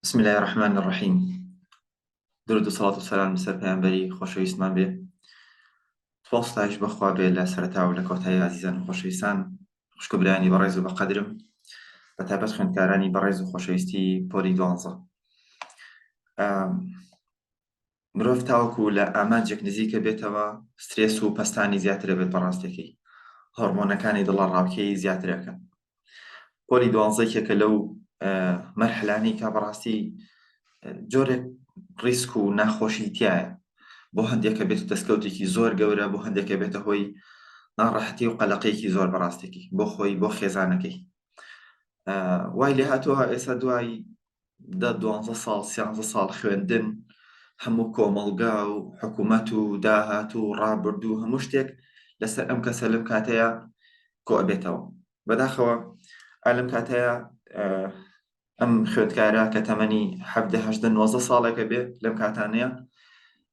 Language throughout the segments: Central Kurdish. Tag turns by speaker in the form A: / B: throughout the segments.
A: بسم اللە الرحمن الرحیم درود و سەڵات و سەلام لەسەر پەیامبەری خۆشەویستمان بێ سوپاس ستایش بەخوا بێ لە سەرەتا و لە کۆتایی ئازیزان و خۆشەویستان خوشک و برایانی بەڕێز و بەقەدرم بە تایبەت خوێندکارانی بەڕێز و خۆشەویستی پۆلی دوانزە مرۆڤ تاوەکو لە ئامانجێک نزیکە بێتەوە سترێس و پەستانی زیاترە بێت بەڕاستەکەی هۆرمۆنەکانی دڵەڕاوکێی زیاترەکەن پۆلی دوانزە یەکێکە لەو مەرحلانەی کە بەڕاستی جۆرێک ڕیسک و ناخۆشی تایە بۆ هەندێکە بێت دەستکەوتێکی زۆر گەورە بۆ هەندێکە بێتە هۆی ناڕەحەتی و قەلەقێکی زۆر بەڕاستێکی بۆ خۆی بۆ خێزانەکەی وای لێ هاتووە ئێستا دوای دە دوانزە ساڵ سیانزە ساڵ خوێندن هەموو کۆمەڵگا و حکوومەت و داهات و ڕابردوو هەموو شتێک لەسەر ئەم کەسە لەم کاتەیە کۆ ئەبێتەوە بەداخەوە ئالم کاتەیە ئەم خوێندکارە کە تەمەنی حەڤدە هەژدە 19 ساڵێکە بێ لەم کاتانەیە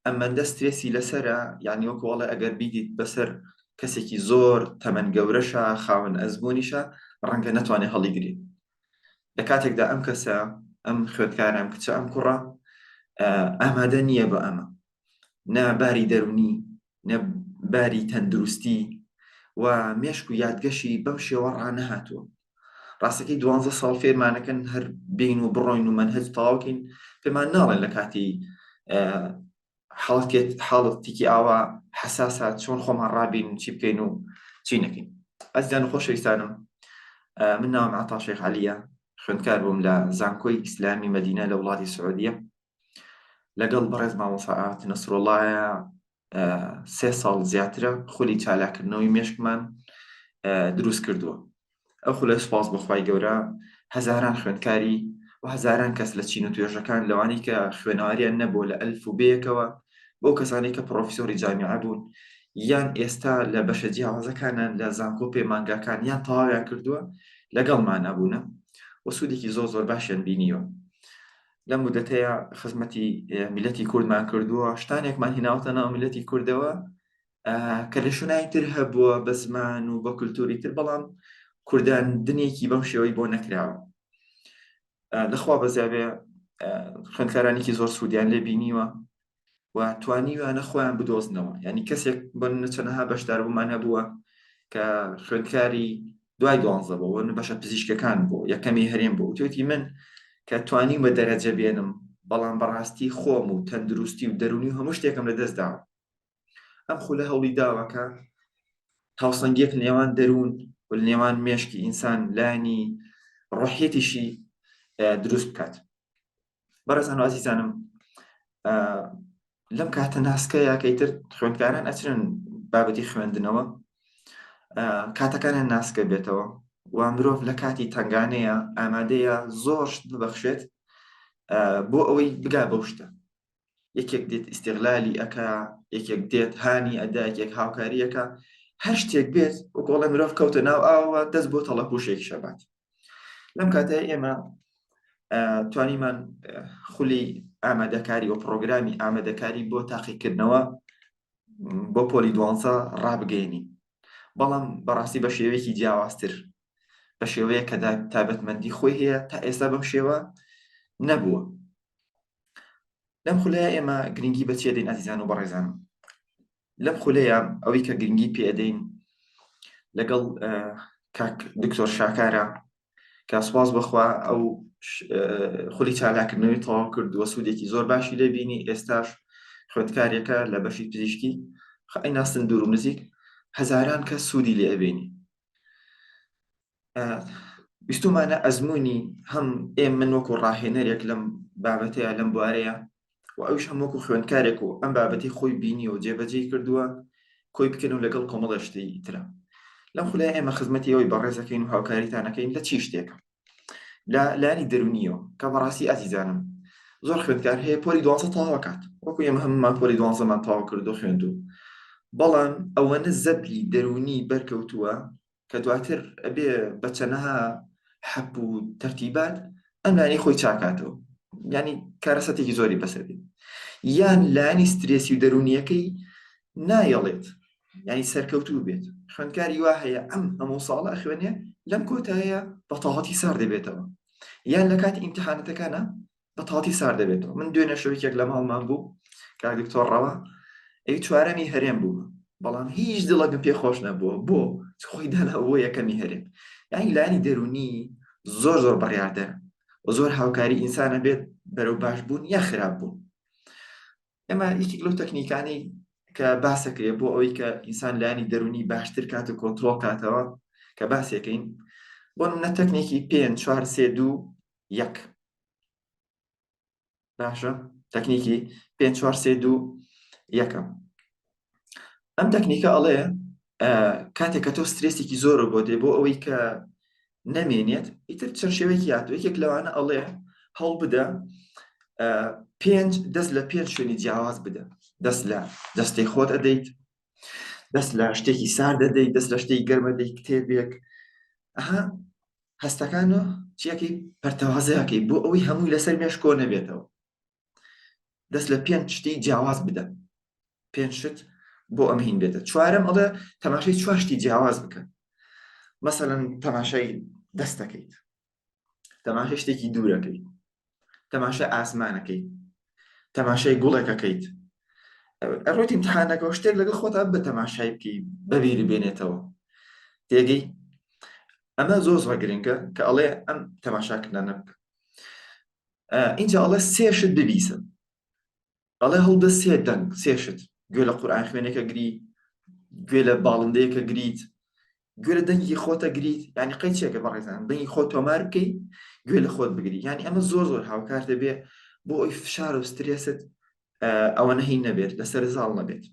A: ئەمەندە سترێسی لەسرە یعنی وەکوڵێ ئەگەر بیدیت بەسەر کەسێکی زۆر تەمەن گەورەشە خاوەن ئەزمموونیشە ڕەنگە نەتوانێت هەڵیگری لە کاتێکدا ئەم کەسە ئەم خوێندکارە ئەم کچە ئەم کوڕە ئامادە نییە بە ئەمە نە باری دەرونی نە باری تەندروستی و مێشک و یادگەشی بەم شێوە ڕانەهاتووە ڕاستەکەی دوانزە ساڵ فێرمانەکەن هەر بین و بڕۆین و مەنهەج تەواوکەین پێمان ناڵێن لە کاتی حاڵەتێک حاڵەتێکی ئاوا حەساسە چۆن خۆمان ڕابین چی بکەین و چی نەکەین ئەزیزان و خۆشەویستانم من ناوم عەتا شێخ عەلیە خوێندکار بووم لە زانکۆی ئیسلامی مەدینە لە وڵاتی سعودیە لەگەڵ بەڕێز مامۆستا ئاوات نەسروڵڵایە سێ ساڵ زیاترە خولی چالاکردنەوەی مێشکمان دروست کردووە ئەو خولە سوپاس بۆ خوای گەورە هەزاران خوێندکاری و هەزاران کەس لە چین و توێژەکان لەوانەی کە خوێنەواریان نەبووە لە ئەلف و بێیەکەوە بۆ کەسانی کە پڕۆفیسۆری جامیعە بوون یان ئێستا لە بەشە جیاوازەکانن لە زانکۆ پەیمانگاکان یان تەواویان کردووە لەگەڵمان ئەبوونە و سوودێکی زۆر زۆر باشیان بینیوە لەم مدەتەیە خزمەتی میلەتی کوردمان کردووە شتانێکمان هیناوتە ناو میلەتی کوردەوە کە لە شوێنای تر هەبووە بە زمان و بە کولتوری تر بەڵام کورداندنێکی بەم شێوەی بۆ نەکراوە لەخوا بەزیابێ خوێندکارانێکی زۆر سوودیان لێ بینیوە و توانیویانە خۆیان بدۆزنەوە یعنی کەسێک بۆ چەنەها بەشداربوومان هەبووە کە خوێندکاری دوای دوانزە بۆ بەشە پزیشکەکان بۆ یەکەمی هەرێم بۆ وتێتی من کە توانیمە دەرەجە بێنم بەڵام بەڕاستی خۆم و تەندروستی و دەرونی و هەموو شتێکم لە دەستداوە ئەم خولە هەوڵی داوە کە هاوسەنگیەک نێوان دەروون و نێوان مێشکی ئینسان لایەنی ڕۆحیەتیشی دروست بکات بەڕێزان و ئازیزانم لەم کاتە ناسکەیە کە ئیتر خوێندکاران ئەچن بابەتی خوێندنەوە کاتەکانیان ناسکە بێتەوە و مرۆڤ لە کاتی تنگانەیە ئامادەیە زۆر شت ببەخشێت بۆ ئەوەی بگا بەو شتە یەکێک دێت ئیسیغلالی ئەکا یەکێک دێت هانی ئەدا یەکێک هاوکاریەکە هەر شتێک بێت وەکۆڵێ مرۆڤ کەوتە ناو ئاوە دەست بۆ تەڵەپوشێک شەبات لەم کاتە ئێمە توانیمان خولی ئامادەکاری و پرۆگرامی ئامادەکاری بۆ تاقیکردنەوە بۆ پۆلی دوانزە ڕابگەێنی بەڵام بەڕاستی بە شێوەیەکی جیاوازتر بە شێوەیە کە تایبەتمەندی خۆی هەیە تا ئێستا بەم شێوە نەبووە لەم خولەیە ئێمە گرنگی بە چیە دەین ئازیزان و بەڕێزانم لەم خولەیە ئەوەی کە گرنگی پێدەین لەگەڵ کاک دکتۆر شاکارە کە سواز بەخوا ئەو خولی چالاکردنەوەی تەواو کردووە سوودێکی زۆر باشی لێ بینی ئێستاش خوێندکارێکە لە بەشی پزیشکی ئەی ناسن دوور و نزیک هەزاران کە سوودی لێ ئەبینی ویستومانە ئەزموونی هەم ئێ من وەکو ڕاهێنەرێک لەم بابەتەیە لەم بوارەیە و ئەوش هەم وەکو خوێندکارێک و ئەم بابەتی خۆی بینی و جێبەجێی کردووە کۆی بکەن و لەگەڵ کۆمەڵە شتی ترە لەم خولای ئێمە خزمەتی ئەوەی بەڕێزەکەین و هاوکاریتانەکەین لە چی شتێکە لە لانی دەرونیەوە کە بەڕاستی ئازیزانم زۆر خوێندکار هەیە پۆلی دوانزە تەواوەکات وەکو ئێمە هەمومان پۆلی دوانزەمان تەواو کردو خوێندو بەڵام ئەوەنە زەبری دەرونی بەرکەوتووە کە دواتر ئەبێ بە چەنەها حەپ و تەرتیبات ئەم لایەنەی خۆی چاکاتەوە ینی کارەساتێکی زۆری بەسەر بێت یان لایەنی سترێسی و دەرونیەکەی نایەڵێت ینی سەرکەوتوو بێت خوێندکاری وا هەیە ئەم هەموو ساڵە خوێنێ لەم کۆتایە بە تەواوەتی سار دەبێتەوە یان لە کاتی ئیمتحانەتەکانە. بە تەواتی سار دەبێتەوە. من دوێنێ شەو یەکێک لە ماڵمان بوو، کاک دکتۆر ڕەوا، ئەی چوارەمی هەرێم بوو، بەڵام هیچ دڵەکم پێ خۆش نەبووە. بۆ خۆی دانا بۆ یەکەمی هەرێم. یعنی لایەنی دەرونی زۆر زۆر بڕیاردەرە و زۆر هاوکاری ئینسانە بێت بەرەو باش بوون یا خراپ بوون. ئێمە یەکێک لەو تەکنیکانەی کە باسەکرێ بۆ ئەوەی کە ئینسان لایەنی دەرونی باشتر کات و کۆنترۆڵ کاتەوە کە باسێکەین، بۆ نمونە تەکنیکی 5 4 3 2 1. باشە، تەکنیکی 5 4 3 2 یەکە. ئەم تەکنیکە ئەڵێ کاتێک کە تۆ سترێسێکی زۆرە بۆ دێ، بۆ ئەوەی کە نەمێنێت، ئیتر چەند شێوەیەکی هاتوو. یەکێک لەوانە ئەڵێ هەوڵ بدە پێنج دەست لە پێنج شوێنی جیاواز بدە. دەست لە دەستەی خۆت ئەدەیت، دەست لە شتێکی سارد دەدەیت، دەست لە شتێکی گەرمە دەیت، کتێبێک. ئەها هەستەکان چیەکەی پەرتەوازەکەی بۆ ئەوەی هەمووی لەسەر مێشکۆ نەبێتەوە. دەست لە پێنج شتی جیاواز بدە، پێنج شت بۆ ئەم هین بێتە. چوارەم ئەڵێ تەماشای چوار شتی جیاواز بکە. مەسەلەن تەماشای دەستەکەیت، تەماشای شتێکی دوورەکەیت، تەماشای ئاسمانەکەیت، تەماشای گوڵێکەکەیت. ئەڕۆیت امتحانەکەەوە شتێک لەگەڵ خۆتا بە تەماشای بکەی بەبیری بێنێتەوە. تێگەی ئەمە زۆر زۆر گرنگە کە ئەڵێ ئەم تەماشاکردنە بکە. اینجا ئەڵێ سێ شت ببیسن. ئەڵێ هەڵدە سێ دەنگ، سێ شت، گوێ لە قورئان خوێنێکە گری، گوێ لە باڵندەیەکە گریت، گوێ لە دەنگی خۆتە گریت. یعنی قەی چێکە بەڕێزان دەنگی خۆت تۆمار بکەی، گوێ لە خۆت بگری. یعنی ئەمە زۆر زۆر هاوکار دەبێ بۆ ئەوی فشار و سترێست ئەوە نەهی نەبێت، لەسەر زاڵ نەبێت.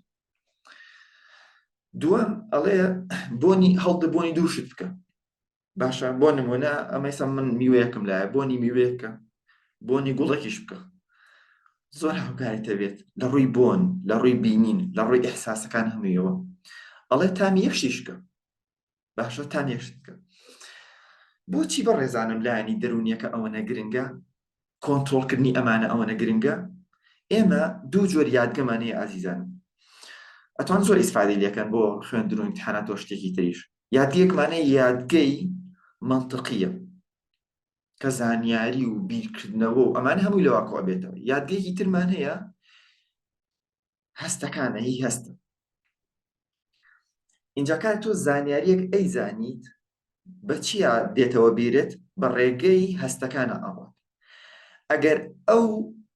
A: دووەم ئەڵێ بۆنی هەڵدە بۆنی دوو شت بکە. باشە، بۆ نمونە ئەمەیسا من میوەیەکم لایە، بۆنی میوەیەکە، بۆنی گوڵێکیش بکە. زۆر هاوکاری دەبێت لە ڕووی بۆن، لە ڕووی بینین، لە ڕووی ئیحساسەکان هەموویەوە. ئەڵێ تامی یەک شتیش بکە. باشە، تامی یەک شت بکە. بۆچی بەڕێزانم لایەنی دەروونیەکە ئەوەنە گرنگە؟ کۆنترۆڵکردنی ئەمانە ئەوەنە گرنگە؟ ئێمە دوو جۆر یادگەمان هەیە ئازیزان، ئەتوان زۆر ئیسفادەی لێکەن بۆ خوێندن و ئیمتحانات و شتێکی تریش. یادگەیەکمان هەیە یادگەی مەنتقیە کە زانیاری و بیرکردنەوە و ئەمانە هەمووی لەوا کۆ ئەبێتەوە. یادگەیەکی ترمان هەیە هەستەکانە، هی هەستە. اینجا کات تۆ زانیاریەک ئەیزانیت بە چیا دێتەوە بیرت؟ بە ڕێگەی هەستەکانە ئەڕوات. ئەگەر ئەو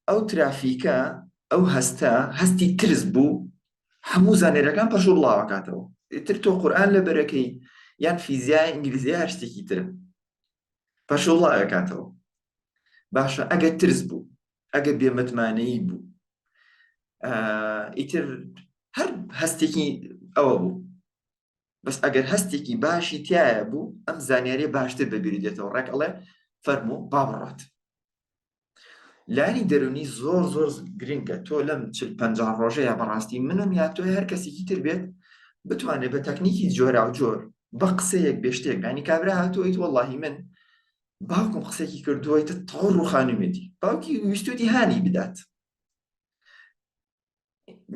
A: ئەو ترافیکە، ئەو هەستە هەستی ترس بوو، هەموو زانیاریەکان پەرشوو بڵاوەکاتەوە. ئیتر تۆ قورئان لەبەرەکەی یان فیزیا، ئینگلیزی، هەر شتێکی تر پەرشوو بڵاوەکاتەوە. باشە، ئەگەر ترس بوو، ئەگەر بێمتمانەیی بوو، ئیتر هەر هەستێکی ئەوە بوو. بەس ئەگەر هەستێکی باشی تایە بوو، ئەم زانیاریە باشتر بەبیری دێتەوە. ڕێک ئەڵێ فەرموو با بڕات. لایەنی دەرونی زۆر زۆر گرنگە. تۆ لەم 40-50 ڕۆژەیە بەڕاستی منم یا تۆ هەر کەسێکی تر بێت بتوانێت بە تەکنیکی جۆراوجۆر بە قسەیەک بێ شتێک، ینی کابرا هاتوویت وەڵاهی من باوکم قسێکی کردووە تە تەواو ڕوخانومێتی، باوکی ویستوتی هانی بدات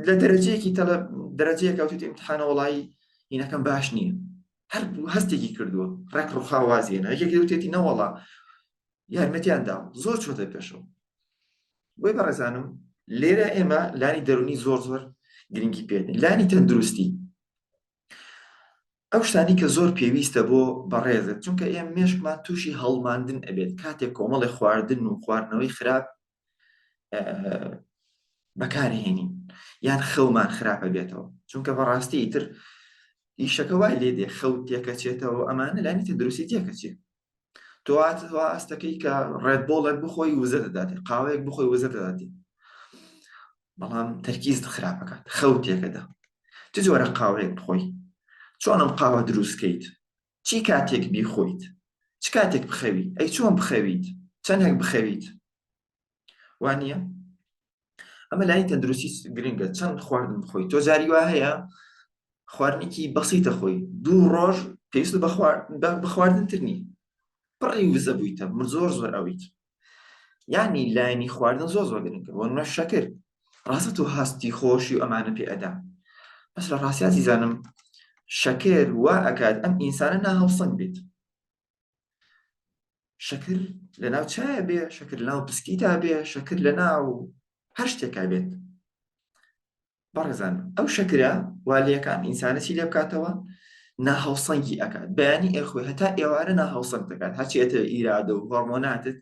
A: لە دەرەجەیەکی تەلە دەرەجەیەک کەوتوتی ئیمتحانە وەڵایی هینەکەم باش نییە، هەر هەستێکی کردووە ڕێک ڕوخا وازیێنە. یەکێک وتێتی نەوەڵا یارمەتیان دا زۆر چۆتە پێشەوە. بۆی بەڕێزانم لێرە ئێمە لانی دەرونی زۆر زۆر گرنگی پێدەین. لانی تەندروستی ئەو شتانی کە زۆر پێویستە بۆ بەڕێزت، چونکە ئێمە مێشکمان تووشی هەڵماندن ئەبێت کاتێک کۆمەڵی خواردن و خواردنەوەی خراپ بەکارهێنین یان خەومان خراپە بێتەوە، چونکە بەڕاستی ئیتر ئیشەکە وای لێ دێ خەوت تێکەچێتەوە. ئەمانە لانی تەندروستی تێکەچێ. تۆ وا ئاستەکەی کە Red Bull ێک بخۆی وزە دەداتێ، قاوەیەک بخۆی وزە دەداتێ، بەڵام تەرکیزت خراپەکات، خەوت تێکەدا. چ جۆرە قاوەیەک بخۆی، چۆنم قاوە دروستکەیت، چی کاتێک بیخۆیت، چ کاتێک بخەوی، ئەی چۆن بخەویت، چەندێک بخەویت، وانە ئەمە لای تەندروستی گرنگە. چەند خواردن بخۆی، تۆ جاری وا هەیە خواردنێکی بەسیتە خۆی دوو ڕۆژ پێویست بە خواردن تر نی، پڕی وزە بوویتە من زۆر زۆر ئەویت. یعنی لایەنی خواردن زۆر زۆر گرنگە. بۆ نمونە شەکر ڕاستە تۆ هەستی خۆشی و ئەمانە پێ ئەدا، بەس لە ڕاستیا زیزانم شەکر وا ئەکات ئەم ئینسانە ناهەوسەنگ بێت. شەکر لە ناو چایە بێ، شەکر لە ناو پسکیتا بێ، شەکر لە ناو هەر شتێکا بێت. بەڕێزان ئەو شەکرە وا لێکا ئەم ئینسانە چی لێ بکاتەوە؟ ناهاوسەنگی ئەکات. بەیانی ئەخۆی هەتا ئێوارە ناهاوسەنگ دەکات. هەرچی ئەتەوێ ئیرادە و هۆرمۆناتت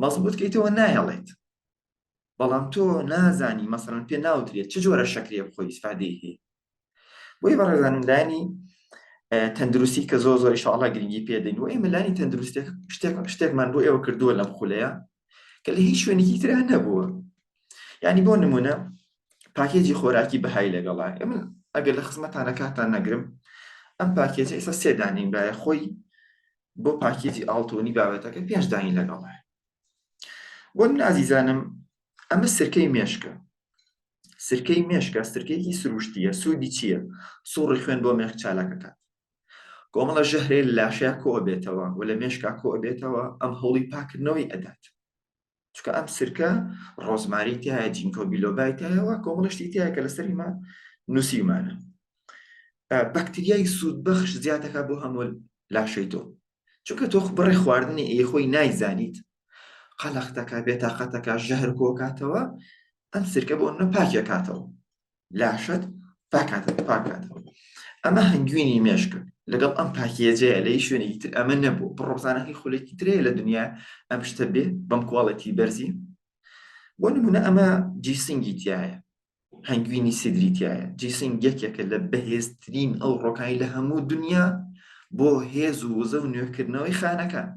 A: مەزبوط کەیتەوە نایەڵێت. بەڵام تۆ نازانی مەسەلەن پێ ناوترێت چ جۆرە شەکرێ بخۆی ئیسفادەی هەیە. بۆیە بەڕێزانم لایەنی تەندروستی کە زۆر زۆر ئیشاڵا گرنگی پێدەین و ئێمە لانی تەندروستێک شتێک شتێکمان بۆ ئێوە کردووە لەم خولەیە کە لە هیچ شوێنێکی ترا نەبووە. یعنی بۆ نمونە پاکێجی خۆراکی بەهای لەگەڵا ئێمە ئەگەر لە خزمەتانە کاتان نەگرم ئەم پاکێجە ئێستا سێ دانین بایە خۆی بۆ پاکێجی ئاڵتونی بابەتەکە پێنج دانی لەگەڵە بۆ من ئازیزانم ئەمە سرکەی مێشکە سرکەی مێشکە سرکەیەکی سروشتیە سوودی چییە؟ سوڕی خوێن بۆ مێشک چالاکەکات کۆمەڵە ژەهرێ لە لاشەیا کۆ ئەبێتەوە و لە مێشکا کۆ ئەبێتەوە ئەم هەوڵی پاکردنەوەی ئەدات چونکە ئەم سرکە ڕۆزماری تایە جینکۆ بیلۆبای تایەوە کۆمەڵە شتی تایە کە لەسەریمان نووسیمانە بەکتریای سوودبەخش زیادەکە بۆ هەموو لاشەی تۆ چونکە تۆ بڕێ خواردنی ئەی خۆی نایزانیت قەلەختەکە بێتاقەتەکە ژەهر کۆکاتەوە ئەم سرکە بۆ نە پاکێکاتەوە لاشەت پاکاتەوە پاکاتەوە ئەمە هەنگوینی مێشکە لەگەڵ ئەم پاکێجەیە لە هیچ شوێنێکی تر ئەمە نەبوو بڕۆ بزانە هی خولێکی ترەیە لە دنیا ئەم شتە بێ بەم quality بەرزی بۆ نمونە ئەمە ginseng ی تایە هەنگوینی سیدری تایە ginseng یەکێکە لە بەهێزترین ئەو ڕۆکانی لە هەموو دنیا بۆ هێز و وزە و نوێکردنەوەی خانەکان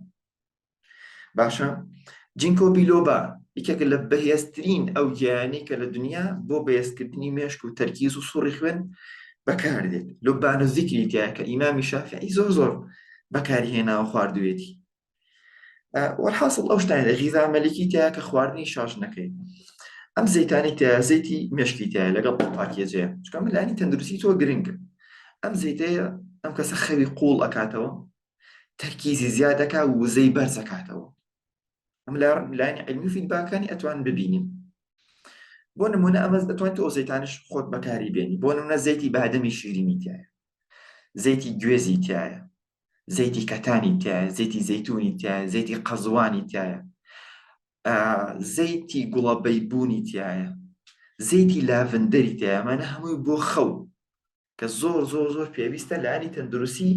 A: باشە ginkgo biloba یەکێکە لە بەهێزترین ئەو گیانەی کە لە دنیا بۆ بەهێزکردنی مێشک و تەرکیز و سوڕی خوێن بەکاردێت لوبان و زیکری تایە کە ئیمامی شافعی زۆر زۆر بەکاری هێناوە خواردوێتی وەرحاصل ئەو شتانە غیزا مەلیکی تایە کە خواردنی شاش نەکەی ئەم زەیتانی تایە زەیتی مێشکی تایە لەگەڵ پاکێجەیە چونکە من لانی تەندروستی تۆ گرنگە ئەم زەیتەیە ئەم کەسە خەوی قوڵ ئەکاتەوە تەرکیزی زیاد دەکا و وزەی بەرز دەکاتەوە ئەم لایەنی علمی و feedback ەکانی ئەتوان ببینین بۆ نمونە ئەمە دەتوانیت تۆ زەیتانش خۆت بەکاری بێنی بۆ نمونە زەیتی بادەمی شیرینی تایە زەیتی گوێزی تایە زەیتی کەتانی تایە زەیتی زەیتونی تایە زەیتی قەزوانی تایە زەیتی گوڵە بەیبوونی تایە زەیتی lavender ی تایە ئەمانە هەمووی بۆ خەو کە زۆر زۆر زۆر پێویستە لانی تەندروستی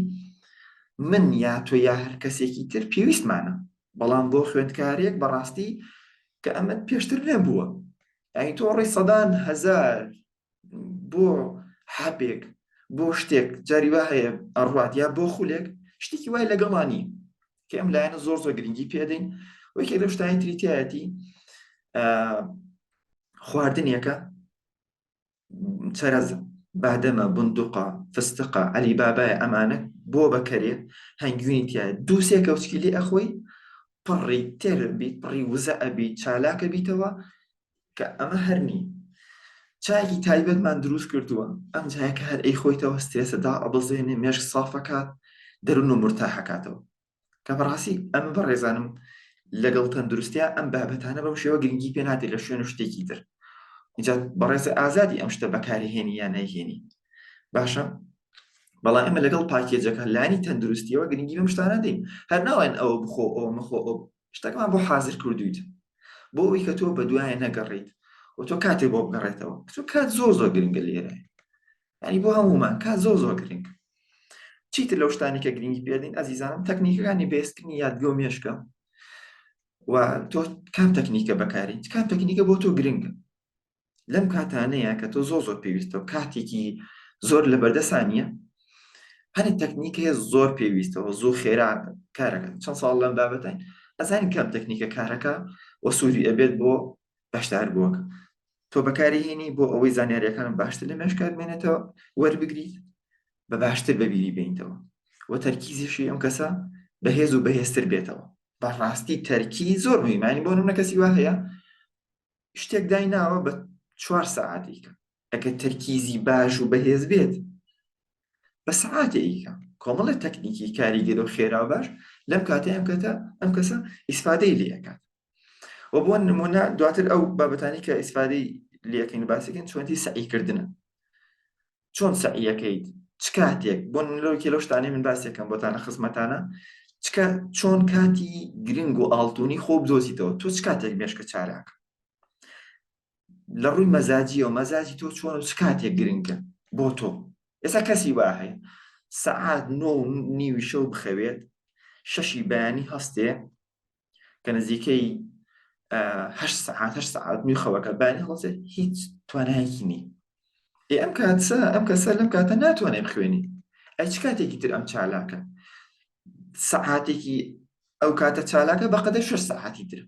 A: من یا تۆ یا هەر کەسێکی تر پێویستمانە بەڵام بۆ خوێندکارێک بەڕاستی کە ئەمە پێشتر نەبووە یعنی تۆ ڕێی سەدان هەزار بۆ حەبێک بۆ شتێک جاری وا هەیە ئەڕوات یا بۆ خولێک شتێکی وای لەگەڵانی کە ئەم لایەنە زۆر زۆر گرنگی پێدەین وەکێک لەو شتانی تریتایەتی خواردنێکە چەرەز، بادەمە، بندوقە، فستقە، عەلی بابایە ئەمانە بۆ بە کەرێ هەنگوینی تیایە دوو سێ کەوچکی لێ ئەخۆی پڕی تێر بیت پڕی وزە ئەبی چالاکە بیتەوە کە ئەمە هەر نی چایەکی تایبەتمان دروست کردووە ئەم جایەکە هەر ئەی خۆیتەوە سترێسە دا ئەبەزێنێ مێشک سافەکات دەروون و مرتاحەکاتەوە کە بەڕاستی ئەمە بەڕێزانم لەگەڵ تەندروستیا ئەم بابەتانە بەم شێوە گرنگی پێ نادێت لە شوێن و شتێکی تر اینجا بەڕێز ئازادی ئەم شتە بەکاری هێنی یان نەیهێنی باشە بەڵام ئێمە لەگەڵ پاکێجەکە لانی تەندروستیەوە گرنگی بەم شتانە دەین هەر ناڵێن ئەوە بخۆ ئەوە مەخۆ ئەو شتەکەمان بۆ حاضر کردویت بۆ ئەوی کە تۆ بە دوایە نەگەڕیت و تۆ کاتێ بۆ بگەڕێتەوە تۆ کات زۆر زۆر گرنگە لێرە یعنی بۆ هەموومان کات زۆر زۆر گرنگ چیتر لەو شتانی کە گرنگی پێدەین ئەزیزانم تەکنیکەکانی بەهێزکردنی یادگە و مێشکە و تۆ کام تەکنیکە بەکاری کام تەکنیکە بۆ تۆ گرنگە لەم کاتانەیە کە تۆ زۆر زۆر پێویستە و کاتێکی زۆر لە بەردەسانیە هەنێک تەکنیک هەیە زۆر پێویستەوە زۆر خێرا کارەکە چەند ساڵ لەم بابەتین ئەزانین کام تەکنیکە کارەکە وە سوودی ئەبێت بۆ بەشدار بووەکە تۆ بەکاری هێنی بۆ ئەوەی زانیاریەکان باشتر لە مێشکات بمێنێتەوە وەربگریت بە باشتر بەبیری بینیتەوە و تەرکیزیشی ئەم کەسە بەهێز و بەهێزتر بێتەوە بەڕاستی تەرکی زۆر مهمانی بۆ نمونە کەسی وا هەیە شتێک دایناوە بە چوار سەعاتیکە ئەگە تەرکیزی باش و بەهێز بێت بە سەعاتێکە کۆمەڵە تەکنیکی کاریگەر و خێرا و باش لەم کاتەی ئەم کەتە ئەم کەسە ئیسفادەی لێکات و بۆ نمونە دواتر ئەو بابەتانی کە ئیسفادەی لەکەین باسەکەن چۆنتی سەعیکردنە چۆن سەعیەکەیت چ کاتێک بۆ نمونە لەو شتانەی من باسێکم بۆتانە خزمەتانە. چکە چۆن کاتی گرنگ و ئاڵتونی خۆ بدۆزیتەوە تۆ چ کاتێک مێشکە چالاکە لە ڕووی مەزاجیەوە مەزاجی تۆ چۆن و چ کاتێک گرنگە بۆ تۆ ئێستا کەسی وا هەیە سەعات نۆ و نیوی شەو بخەوێت شەشی بەیانی هەستێ کە نزیکەی هەشت سەعات هەشت سەعات نوی خەوەکە بانی هەڵسێ هیچ توانایەکی نی ئێ ئەم کاتسە ئەم کەسە لەم کاتە ناتوانێت بخوێنی ئەی چ کاتێکی تر ئەم چالاکە سەعاتێکی ئەو کاتە چالاکە بەقەدەر شش سەعاتی تر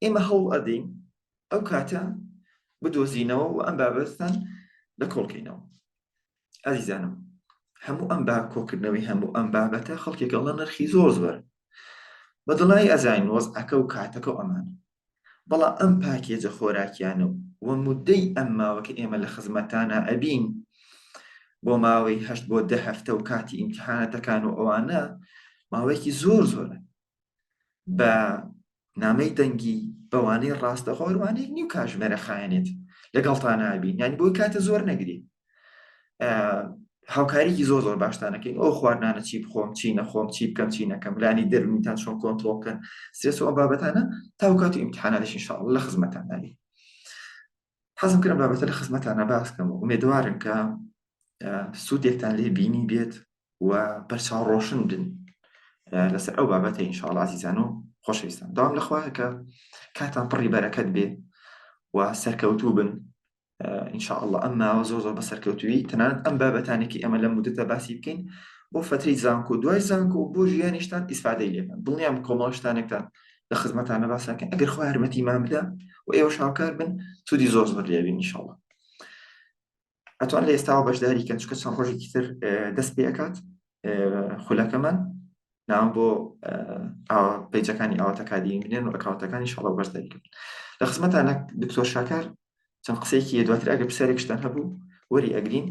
A: ئێمە هەوڵ ئەدەین ئەو کاتە بدۆزینەوە و ئەم بابەتان لە کۆڵکەینەوە ئازیزانم هەموو ئەم با کۆکردنەوەی هەموو ئەم بابەتە خەڵکێک ئەڵە نرخی زۆر زۆر بە دڵنیایی ئەزانین وەزعەکە و کاتەکە و ئەمانە بەڵام ئەم پاکێجە خۆراکیانە و مدەی ئەم ماوە کە ئێمە لە خزمەتانە ئەبین بۆ ماوەی هەشت بۆ دە هەفتە و کاتی ئیمتحانەتەکان و ئەوانە ماوەیەکی زۆر زۆرە بە نامەی دەنگی بەوانەی ڕاستەخۆ وانەیەک نیو کاژمێرە خایەنێت لەگەڵتان نابین یانی بۆی کاتە زۆر نەگری هاوکاریکی زۆر زۆر باشتانەکەین ئەو خواردنانە چی بخۆم چی نەخۆم چی بکەم چی نەکەم لانی دەرونیتان چۆن کۆنترۆڵ بکەن سترێس و ئەم بابەتانە تاو کاتی ئیمتحاناتش ان شاء الله لە خزمەتان نابین حەزم کردم بابەتە لە خزمەتانە باس کەم و ئومێدوارم کە سوودێکتان لێ بینی بێت و بەرچاو ڕۆشن بن لەسەر ئەو بابەتە ئینشاءاللە ئازیزان و خۆشەویستان داوام لە خوایە کە کاتان پڕی بەرەکەت بێ و سەرکەوتوو بن ئینشاءاللە ئەم ماوە زۆر زۆر بە سەرکەوتووی تەنانەت ئەم بابەتانێکی ئەمە لە مدەتە باسی بکەین بۆ فترەی زانکۆ دوای زانکۆ بۆ ژیانیشتان ئیسفادەی لێ بکەن دڵنیام کۆمەڵ شتانێکتان لە خزمەتانە باسەکەن ئەگەر خوا یارمەتیمان بدا و ئێوە شاوکار بن سوودی زۆر زۆر لێبین ئینشاءاللە ئەتوان لە ئێستاوە بەشداری کەن چونکە چەند ڕۆژێکی تر دەست پێ ئەکات خولەکەمان ناوم بۆ پەیجەکانی ئاوات ئەکادیمی بنێن و ئەکاونتەکانی شەڵە بەشداری کرد لە خزمەتانە دکتۆر شاکار چەند قسەیەکی دواتر ئەگەر پرسیارێکشتان هەبوو وەری ئەگرین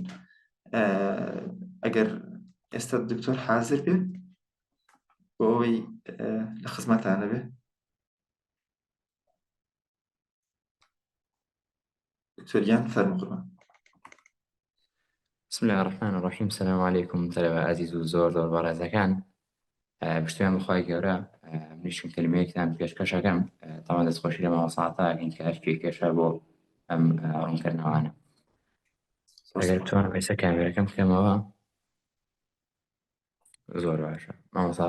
A: ئەگەر ئێستا دکتۆر حاضر بێ بۆ ئەوەی لە خزمەتانە بێ دکتۆر گیان فەرموو قوربان.
B: بسم الله الرحمن الرحیم سلام علیکم تەلەبە ئازیز و زۆر زۆر بەڕێزەکان پشتیان بەخوای گەورە منیشم کەلمەیەکتان پێشکەشەکەم تاوان دەستخۆشی لە مامۆستا ئەکەین کە ئەرکی کێشا بۆ ئەم ڕوونکردنەوانە ئەگەر بتوانم ئێستا کامێرەکەم بکەمەوە زۆر باشە مامۆستا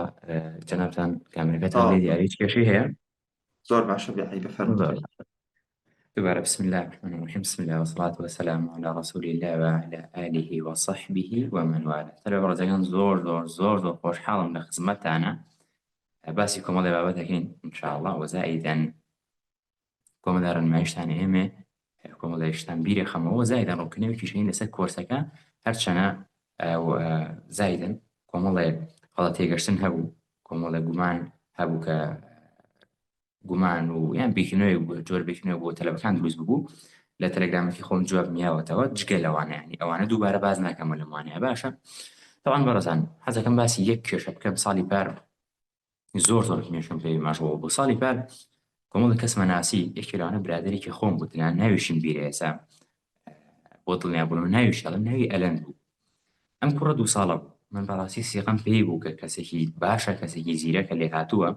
B: جەنابتان کامێرەکەتان لێ دیارە هیچ کێشەی هەیە
A: زۆر باشە بێ عیبە فەرموو
B: دوبارە بسم الله الرحمن الرحیم بسم الله والصلاة والسلام على رسول الله وعلى آله وصحبه ومن والاه تەلەبە بەڕێزەکان زۆر زۆر زۆر زۆر خۆشحاڵم لە خزمەتتانە باسی کۆمەڵی بابەتەکەین ان شاء الله وزائدا کۆمەڵە ڕێنمایشتان ئێمێ کۆمەڵێک شتان بیرێ خەمەوە زایدەن ڕوونکردنەوەی کیشەین لەسەر کۆرسەکە هەرچەنە زایدن کۆمەڵێک هەڵە تێگەشتن هەبوو کۆمەڵێک گومان هەبوو کە گومان و یان بیرکردنەوەی جۆر بیرکردنەوە بۆ تەلەبەکان دروست ببوو لە تەلەگرامەکەی خۆم جواب میاوەتەوە جگە لەوانە ینی ئەوانە دووبارە باز ناکەمە لەمانەیە باشە تەوان بەڕێزان حەزەکەم باسی یەک کێشە بکەم ساڵی پار زۆر زۆر مێشکم پێی مەشغوڵ بوو ساڵی پار کۆمەڵی کەسمە ناسی یەکێ لەوانە برادێکی خۆم بوو تەنها ناویشم بیرە ئێستا بۆ دڵنیا بوون ناویش ئەڵێم ناوی ئەلەند بوو ئەم کوڕە دوو ساڵە بوو من بەڕاستی سیقەم پێی بوو کە کەسێکی باشە کەسێکی زیرەکە لێهاتووە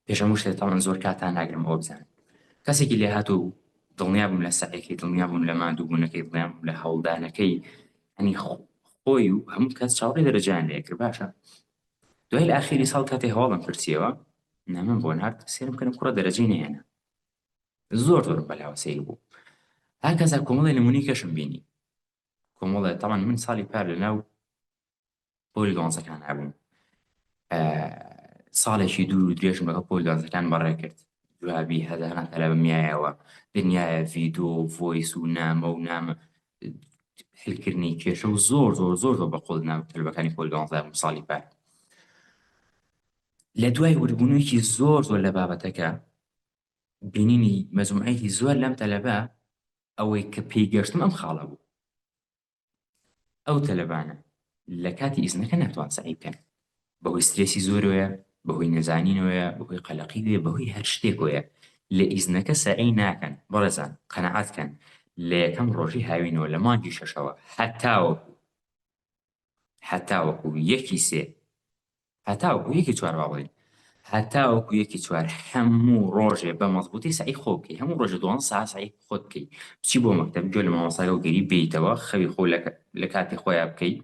B: پێش هەموو شتێک تەبعەن زۆر کاتان ناگرم ئەوە بزانن کەسێکی لێهاتوو دڵنیا بووم لە سەعیەکەی دڵنیا بووم لە ماندووبوونەکەی دڵنیا بووم لە هەوڵدانەکەی ئەنی خۆی و هەموو کەس چاوەڕێی دەرەجەیان لێ کرد باشە دوای لە ئاخیری ساڵ کاتێ هەواڵم پرسیەوە نامەم بۆ نارد سێرم کردم کوڕە دەرەجەی نەهێنا زۆر زۆرم بەلاوە سەیر بوو هەکەزا کۆمەڵی نمونەی کەشم بینی کۆمەڵێ تەمان من ساڵی پار لەناو پۆلی دوانزەکان هەبووم ساڵێکی دوور و درێژم لەگەڵ پۆلی دوانزەکان بەڕێ کرد جوابی هەزاران تەلەبە میایەوە دنیاە ڤیدۆ و voice و نامە و نامە حلکردنی کێشە و زۆر زۆر زۆر زۆر بە قوڵ ناو تەلەبەکانی پۆلی دوانزە بووم ساڵی پار لە دوای وردبوونێکی زۆر زۆر لە بابەتەکە بینینی مەجموعەیەکی زۆر لەم تەلەبە ئەوەی کە پێی گەشتم ئەم خاڵە بوو ئەو تەلەبانە لە کاتی ئیزنەکە ناتوان سەعی بکەن بەهۆی سترێسی زۆرەوەیە بەهۆی نەزانینەوەیە بەهۆی قەلەقی بێ بەهۆی هەر شتێکەوەیە لە ئیزنەکە سەعی ناکەن بەڕێزان قەنەعات کەن لە یەکەم ڕۆژی هاوینەوە لە مانگی شەشەوە هەتاوەکو. هەتاوەکو یەکی سێ هەتاوەکو یەکی چوار با بڵێین هەتاوەکو یەکی چوار هەموو ڕۆژێ بە مەزبوتی سەعی خۆ بکەی هەموو ڕۆژێ دوانزە ساعت سەعی خۆت بکەی بچی بۆ مەکتەب گوێ لە مامۆستاکە بگری بێیتەوە خەوی خۆ لە کاتی خۆیا بکەی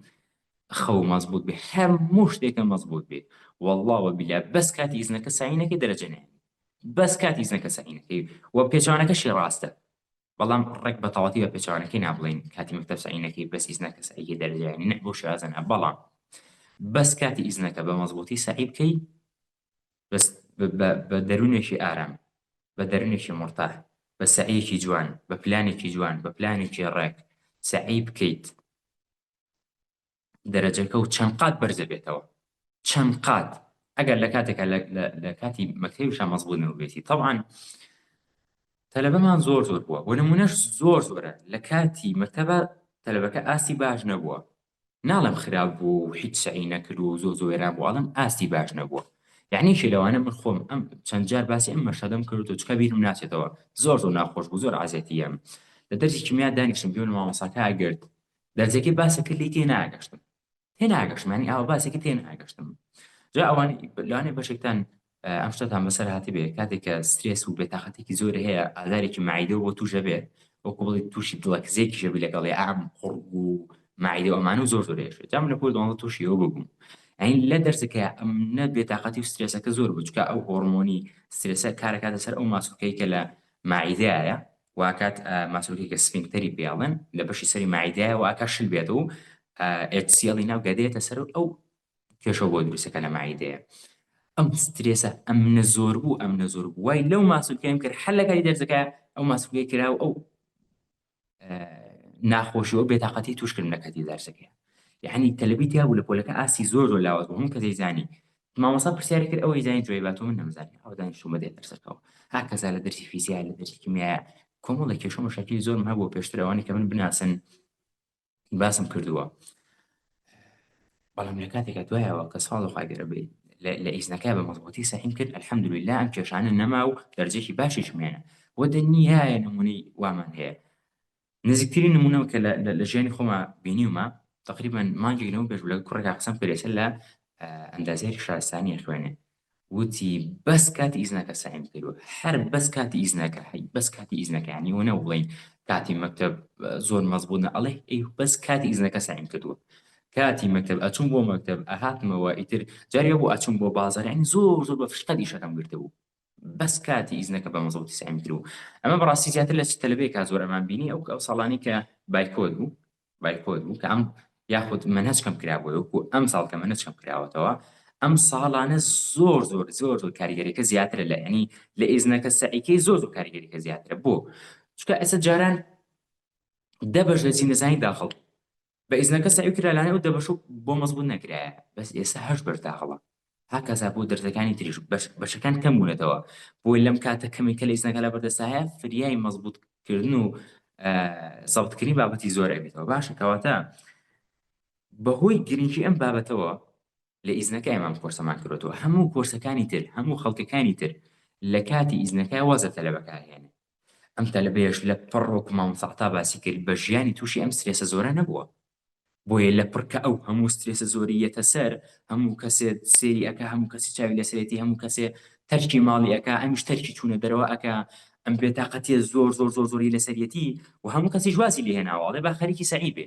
B: خەو مەزبوط بێ هەموو شتێکە مەزبوط بێ والله وبالله بەس کاتی ئیزنەکە سەعی نەکەی دەرەجە نایەنی بەس کاتی ئیزنەکە سەعی نەکەی و پێچەوانەکەشی ڕاستە بەڵام ڕێک بە تەواتی بە پێچەوانەکەی نابڵێین کاتی مەکتەب سەعی نەکەی بەس ئیزنەکە سەعیکەی دەرەجە یانی نە بەو شێوازە نا بەڵام بەس کاتی ئیزنەکە بە مەزبوطی سەعی بکەی بەس بە دەروونێکی ئارام بە دەروونێکی مورتاح بە سەعیەکی جوان بە پلانێکی جوان بە پلانێکی ڕێک سەعی بکەیت دەرەجەکە و چەند قات بەرزەبێتەوە چەند قات ئەگەر لە کاتێکا لە کاتی مەکتەبیشا مەزبوط نەبووبێتی طبعا تەلەبەمان زۆر زۆر بووە و نمونەش زۆر زۆرە لە کاتی مەکتەبە تەلەبەکە ئاستی باش نەبووە ناڵێم خراپ بوو و هیچ سەعی نەکرد و زۆر زۆر وێران بوو ئەڵێم ئاستی باش نەبووە یعنی یەکێ لەوانە من خۆم ئەم چەند جار باسی ئەم مەشهەدەم کردو چکە بیرم ناچێتەوە زۆر زۆر ناخۆش بوو زۆر عەزێتیەم لە دەرسی کیمیا دانیشتم گوێم لە مامۆستاکە ئەگرت دەرسەکەی باسە کرد لێی تێناگەشتم تێناگەشتم ینی ئاوا باسێکی تێناگەشتم جا ئەوان لەوانەیە بەشێکتان ئەم شتەتان بەسەر هاتبێ کاتێک کە سترێس و بێتاقەتێکی زۆر هەیە ئازارێکی مەعیدە بۆ تووشە بێت وەکو بڵێ تووشی دڵەکزێکی ژەبی لەگەڵی ئام قوڕگ و مەعیدە و ئەمانە و زۆر زۆر هێشێت جا من لە پۆل دوانزە تووشی ئەوە ببووم یعنی لە دەرسەکە ئەم نە بێتاقەتی و سترێسەکە زۆر بوو چونکە ئەو هۆرمۆنی سترێسە کارەکاتە سەر ئەو ماسولکەی کە لە مەعیدەیە واکات ماسولکەی کە سفینکتەری پێڵێن لە بەشی سەری مەعیدەیە واکە شل بێت و HCl ی ناو گەدەیەتە سەر ئەو کێشە بۆ دروستەکە لە مەعیدەیە ئەم سترێسە ئەم نە زۆر بوو ئەم نە زۆر بوو وای لەو ماسولکەیم کرد هەر لە کاتی دەرزەکە ئەو ماسولکەی کرا و ئەو ناخۆشی و بێتاقەتی توش کردم لە کاتی دەرسەکەی یعنی تەلەبی تیا بوو لە پۆلەکە ئاستی زۆر زۆر لاواز بوو هەموو کەسەی زانی مامۆستا پرسیاری کرد ئەوەی زانی جوێ باتەوە من نەمزانی ئەو دانیشتوومە دێت دەرسەکەەوە هاکەزا لە دەرسی فیزیا لە دەرسی کیمیا کۆمەڵێک کێشە مەشاکلی زۆرم هەبوو پێشتر ئەوانەی کە من بناسن باسم کردووە بەڵام لە کاتێکا دوایەوە کە ساڵ و خواگەرە بێت لە ئیزنەکە بە مەزبوطی سەحیم کرد الحمدلله ئەم کێشانە نەما و دەرجێکی باشیشم هێنا بۆ دنیایە نمونەی وامان هەیە نزیکترین نمونەوە کە لە ژیانی خۆما بینیومە تقریبا مانگێک لەوە پێش لەگەڵ کوڕێکا قسەم کرد ئێستا لە ئەندازیاری شارستانی خوێنێ وتی بەس کاتی ئیزنەکە سەعیم کردووە هەر بەس کاتی ئیزنەکە هەی بەس کاتی ئیزنەکە ینی وە نەوڵین کاتی مەکتب زۆر مەزبوو نە ئەڵێ ئەی بەس کاتی ئیزنەکە سەعیم کردووە کاتی مەکتب ئەچوم بۆ مەکتب ئەهاتمەوە ئیتر جارێ بوو ئەچوم بۆ بازار ینی زۆر زۆر بە فشقەت ئیشەکەم گرتبوو بەس کاتی ئیزنەکە بە مەزبوتی سەعیم کردبوو ئەمە بەڕاستی زیاتر لە چ تەلەبەیەکا زۆر ئەمان بینی ئەو ئەو ساڵانی کە بایکۆت بوو بایکۆت بوو کە ئەم یاخود مەنهەج کەم کرابووە وەکو ئەم ساڵ کە مەنهەج کەم کراوەتەوە ئەم ساڵانە زۆر زۆر زۆر زۆر کاریگەریەکە زیاترە لە ینی لە ئیزنەکە سەعیکەی زۆر زۆر کاریگەریەکە زیاترە بۆ چونکە ئێستا جاران دە بەش لە زیندەزانی داخڵ بە ئیزنەکە سەعی کرا لانێ ئەو دە بەش بۆ مەزبوط نەکرایە بەس ئێستا هەشت بەش داخڵە هاکەزا بۆ دەرزەکانی تریش بەش بەشەکان کەم بوونەتەوە بۆی لەم کاتە کەمی کە لە ئیزنەکە لە بەردەستا هەیە فریای مەزبوطکردن و زەبتکردنی بابەتی زۆر ئەبێتەوە باشە کەواتە بەهۆی گرنگی ئەم بابەتەوە لە ئیزنەکە ئێمە ئەم کۆرسەمان کردوەوە هەموو کۆرسەکانی تر هەموو خەڵکەکانی تر لە کاتی ئیزنەکە وازە تەلەبەکە هێنێ ئەم تەلەبەیەش لە پڕ وەکو مامۆستا عەتا باسی کرد بە ژیانی تووشی ئەم سترێسە زۆرە نەبووە بۆیە لە پڕ کە ئەو هەموو سترێسە زۆری یەتە سەر هەموو کەسێ سێری ئەکا هەموو کەسی چاوی لەسەرێتی هەموو کەسێ تەرکی ماڵی ئەکا ئەمیش تەرکی چوونە دەرەوە ئەکا ئەم بێتاقەتیە زۆر زۆر زۆر زۆری لەسەریەتی و هەموو کەسیش وازی لێ هێناوە ئەڵێ با خەریکی سەعی بێ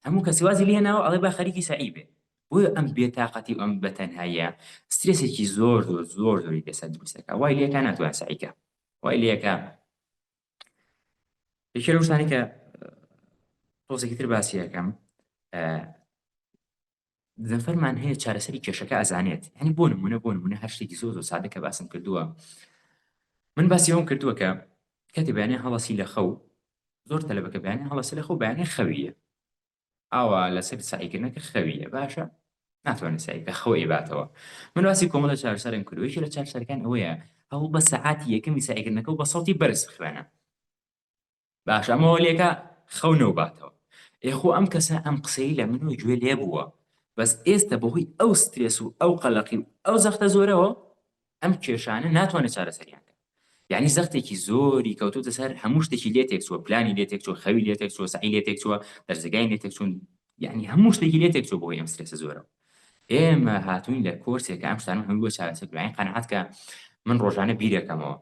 B: هەموو کەسی وازی لێ هێناوە ئەڵێ با خەریکی سەعی بێ بۆیە ئەم بێتاقەتی و ئەم بەتەنهاییە سترێسێکی زۆر زۆر زۆر زۆری لەسەر دروستەکە وای لێکا ناتوان سەعیکە وای لێکا یەکێ لەو شتانەی کە تۆزێکی تر باسی ئەکەم زەفەرمان هەیە چارەسەری کێشەکە ئەزانێت هەنی بۆ نمونە بۆ نمونە هەر شتێکی زۆر زۆر سادە کە باسم کردووە من باسی ئەوم کردووە کە کاتێ بەیانی هەڵەسی لە خەو زۆر تەلەبەکە بەیانی هەڵەسی لە خەو بەیانی خەویە ئاوا لەسەر سەعیکردنەکە خەویە باشە ناتوانێت سەعی بکە خەو ئەیباتەوە من باسی کۆمەڵە چارەسەرم کردووە یەکێ لە چارەسەرەکان ئەوەیە هەوڵ بە سەعاتی یەکەمی سەعیکردنەکە و بە سەوتی بەرز بخوێنە باشە ئەمە وەلێکە خەو نەوباتەوە ئێ خۆ ئەم کەسە ئەم قسەی لە من و گوێ لێ بووە بەس ئێستا بەهۆی ئەو سترێس و ئەو قەلەقی و ئەو زەختە زۆرەوە ئەم کێشانە ناتوانێت چارەسەریان کات یعنی زەختێکی زۆری کەوتوتە سەر هەموو شتێکی لێ تێکچووە پلانی لێ تێکچووە خەوی لێ تێکچووە سەعی لێ تێکچووە دەرزەگای لێ تێکچوون. یعنی هەموو شتێکی لێ تێکچوو بۆی ئەم سترێسە زۆرە ئێمە هاتوین لە کۆرسێکە ئەم شتانە هەموو بۆ چارەسەر کردوین قەناعەت کە من ڕۆژانە بیرەکەمەوە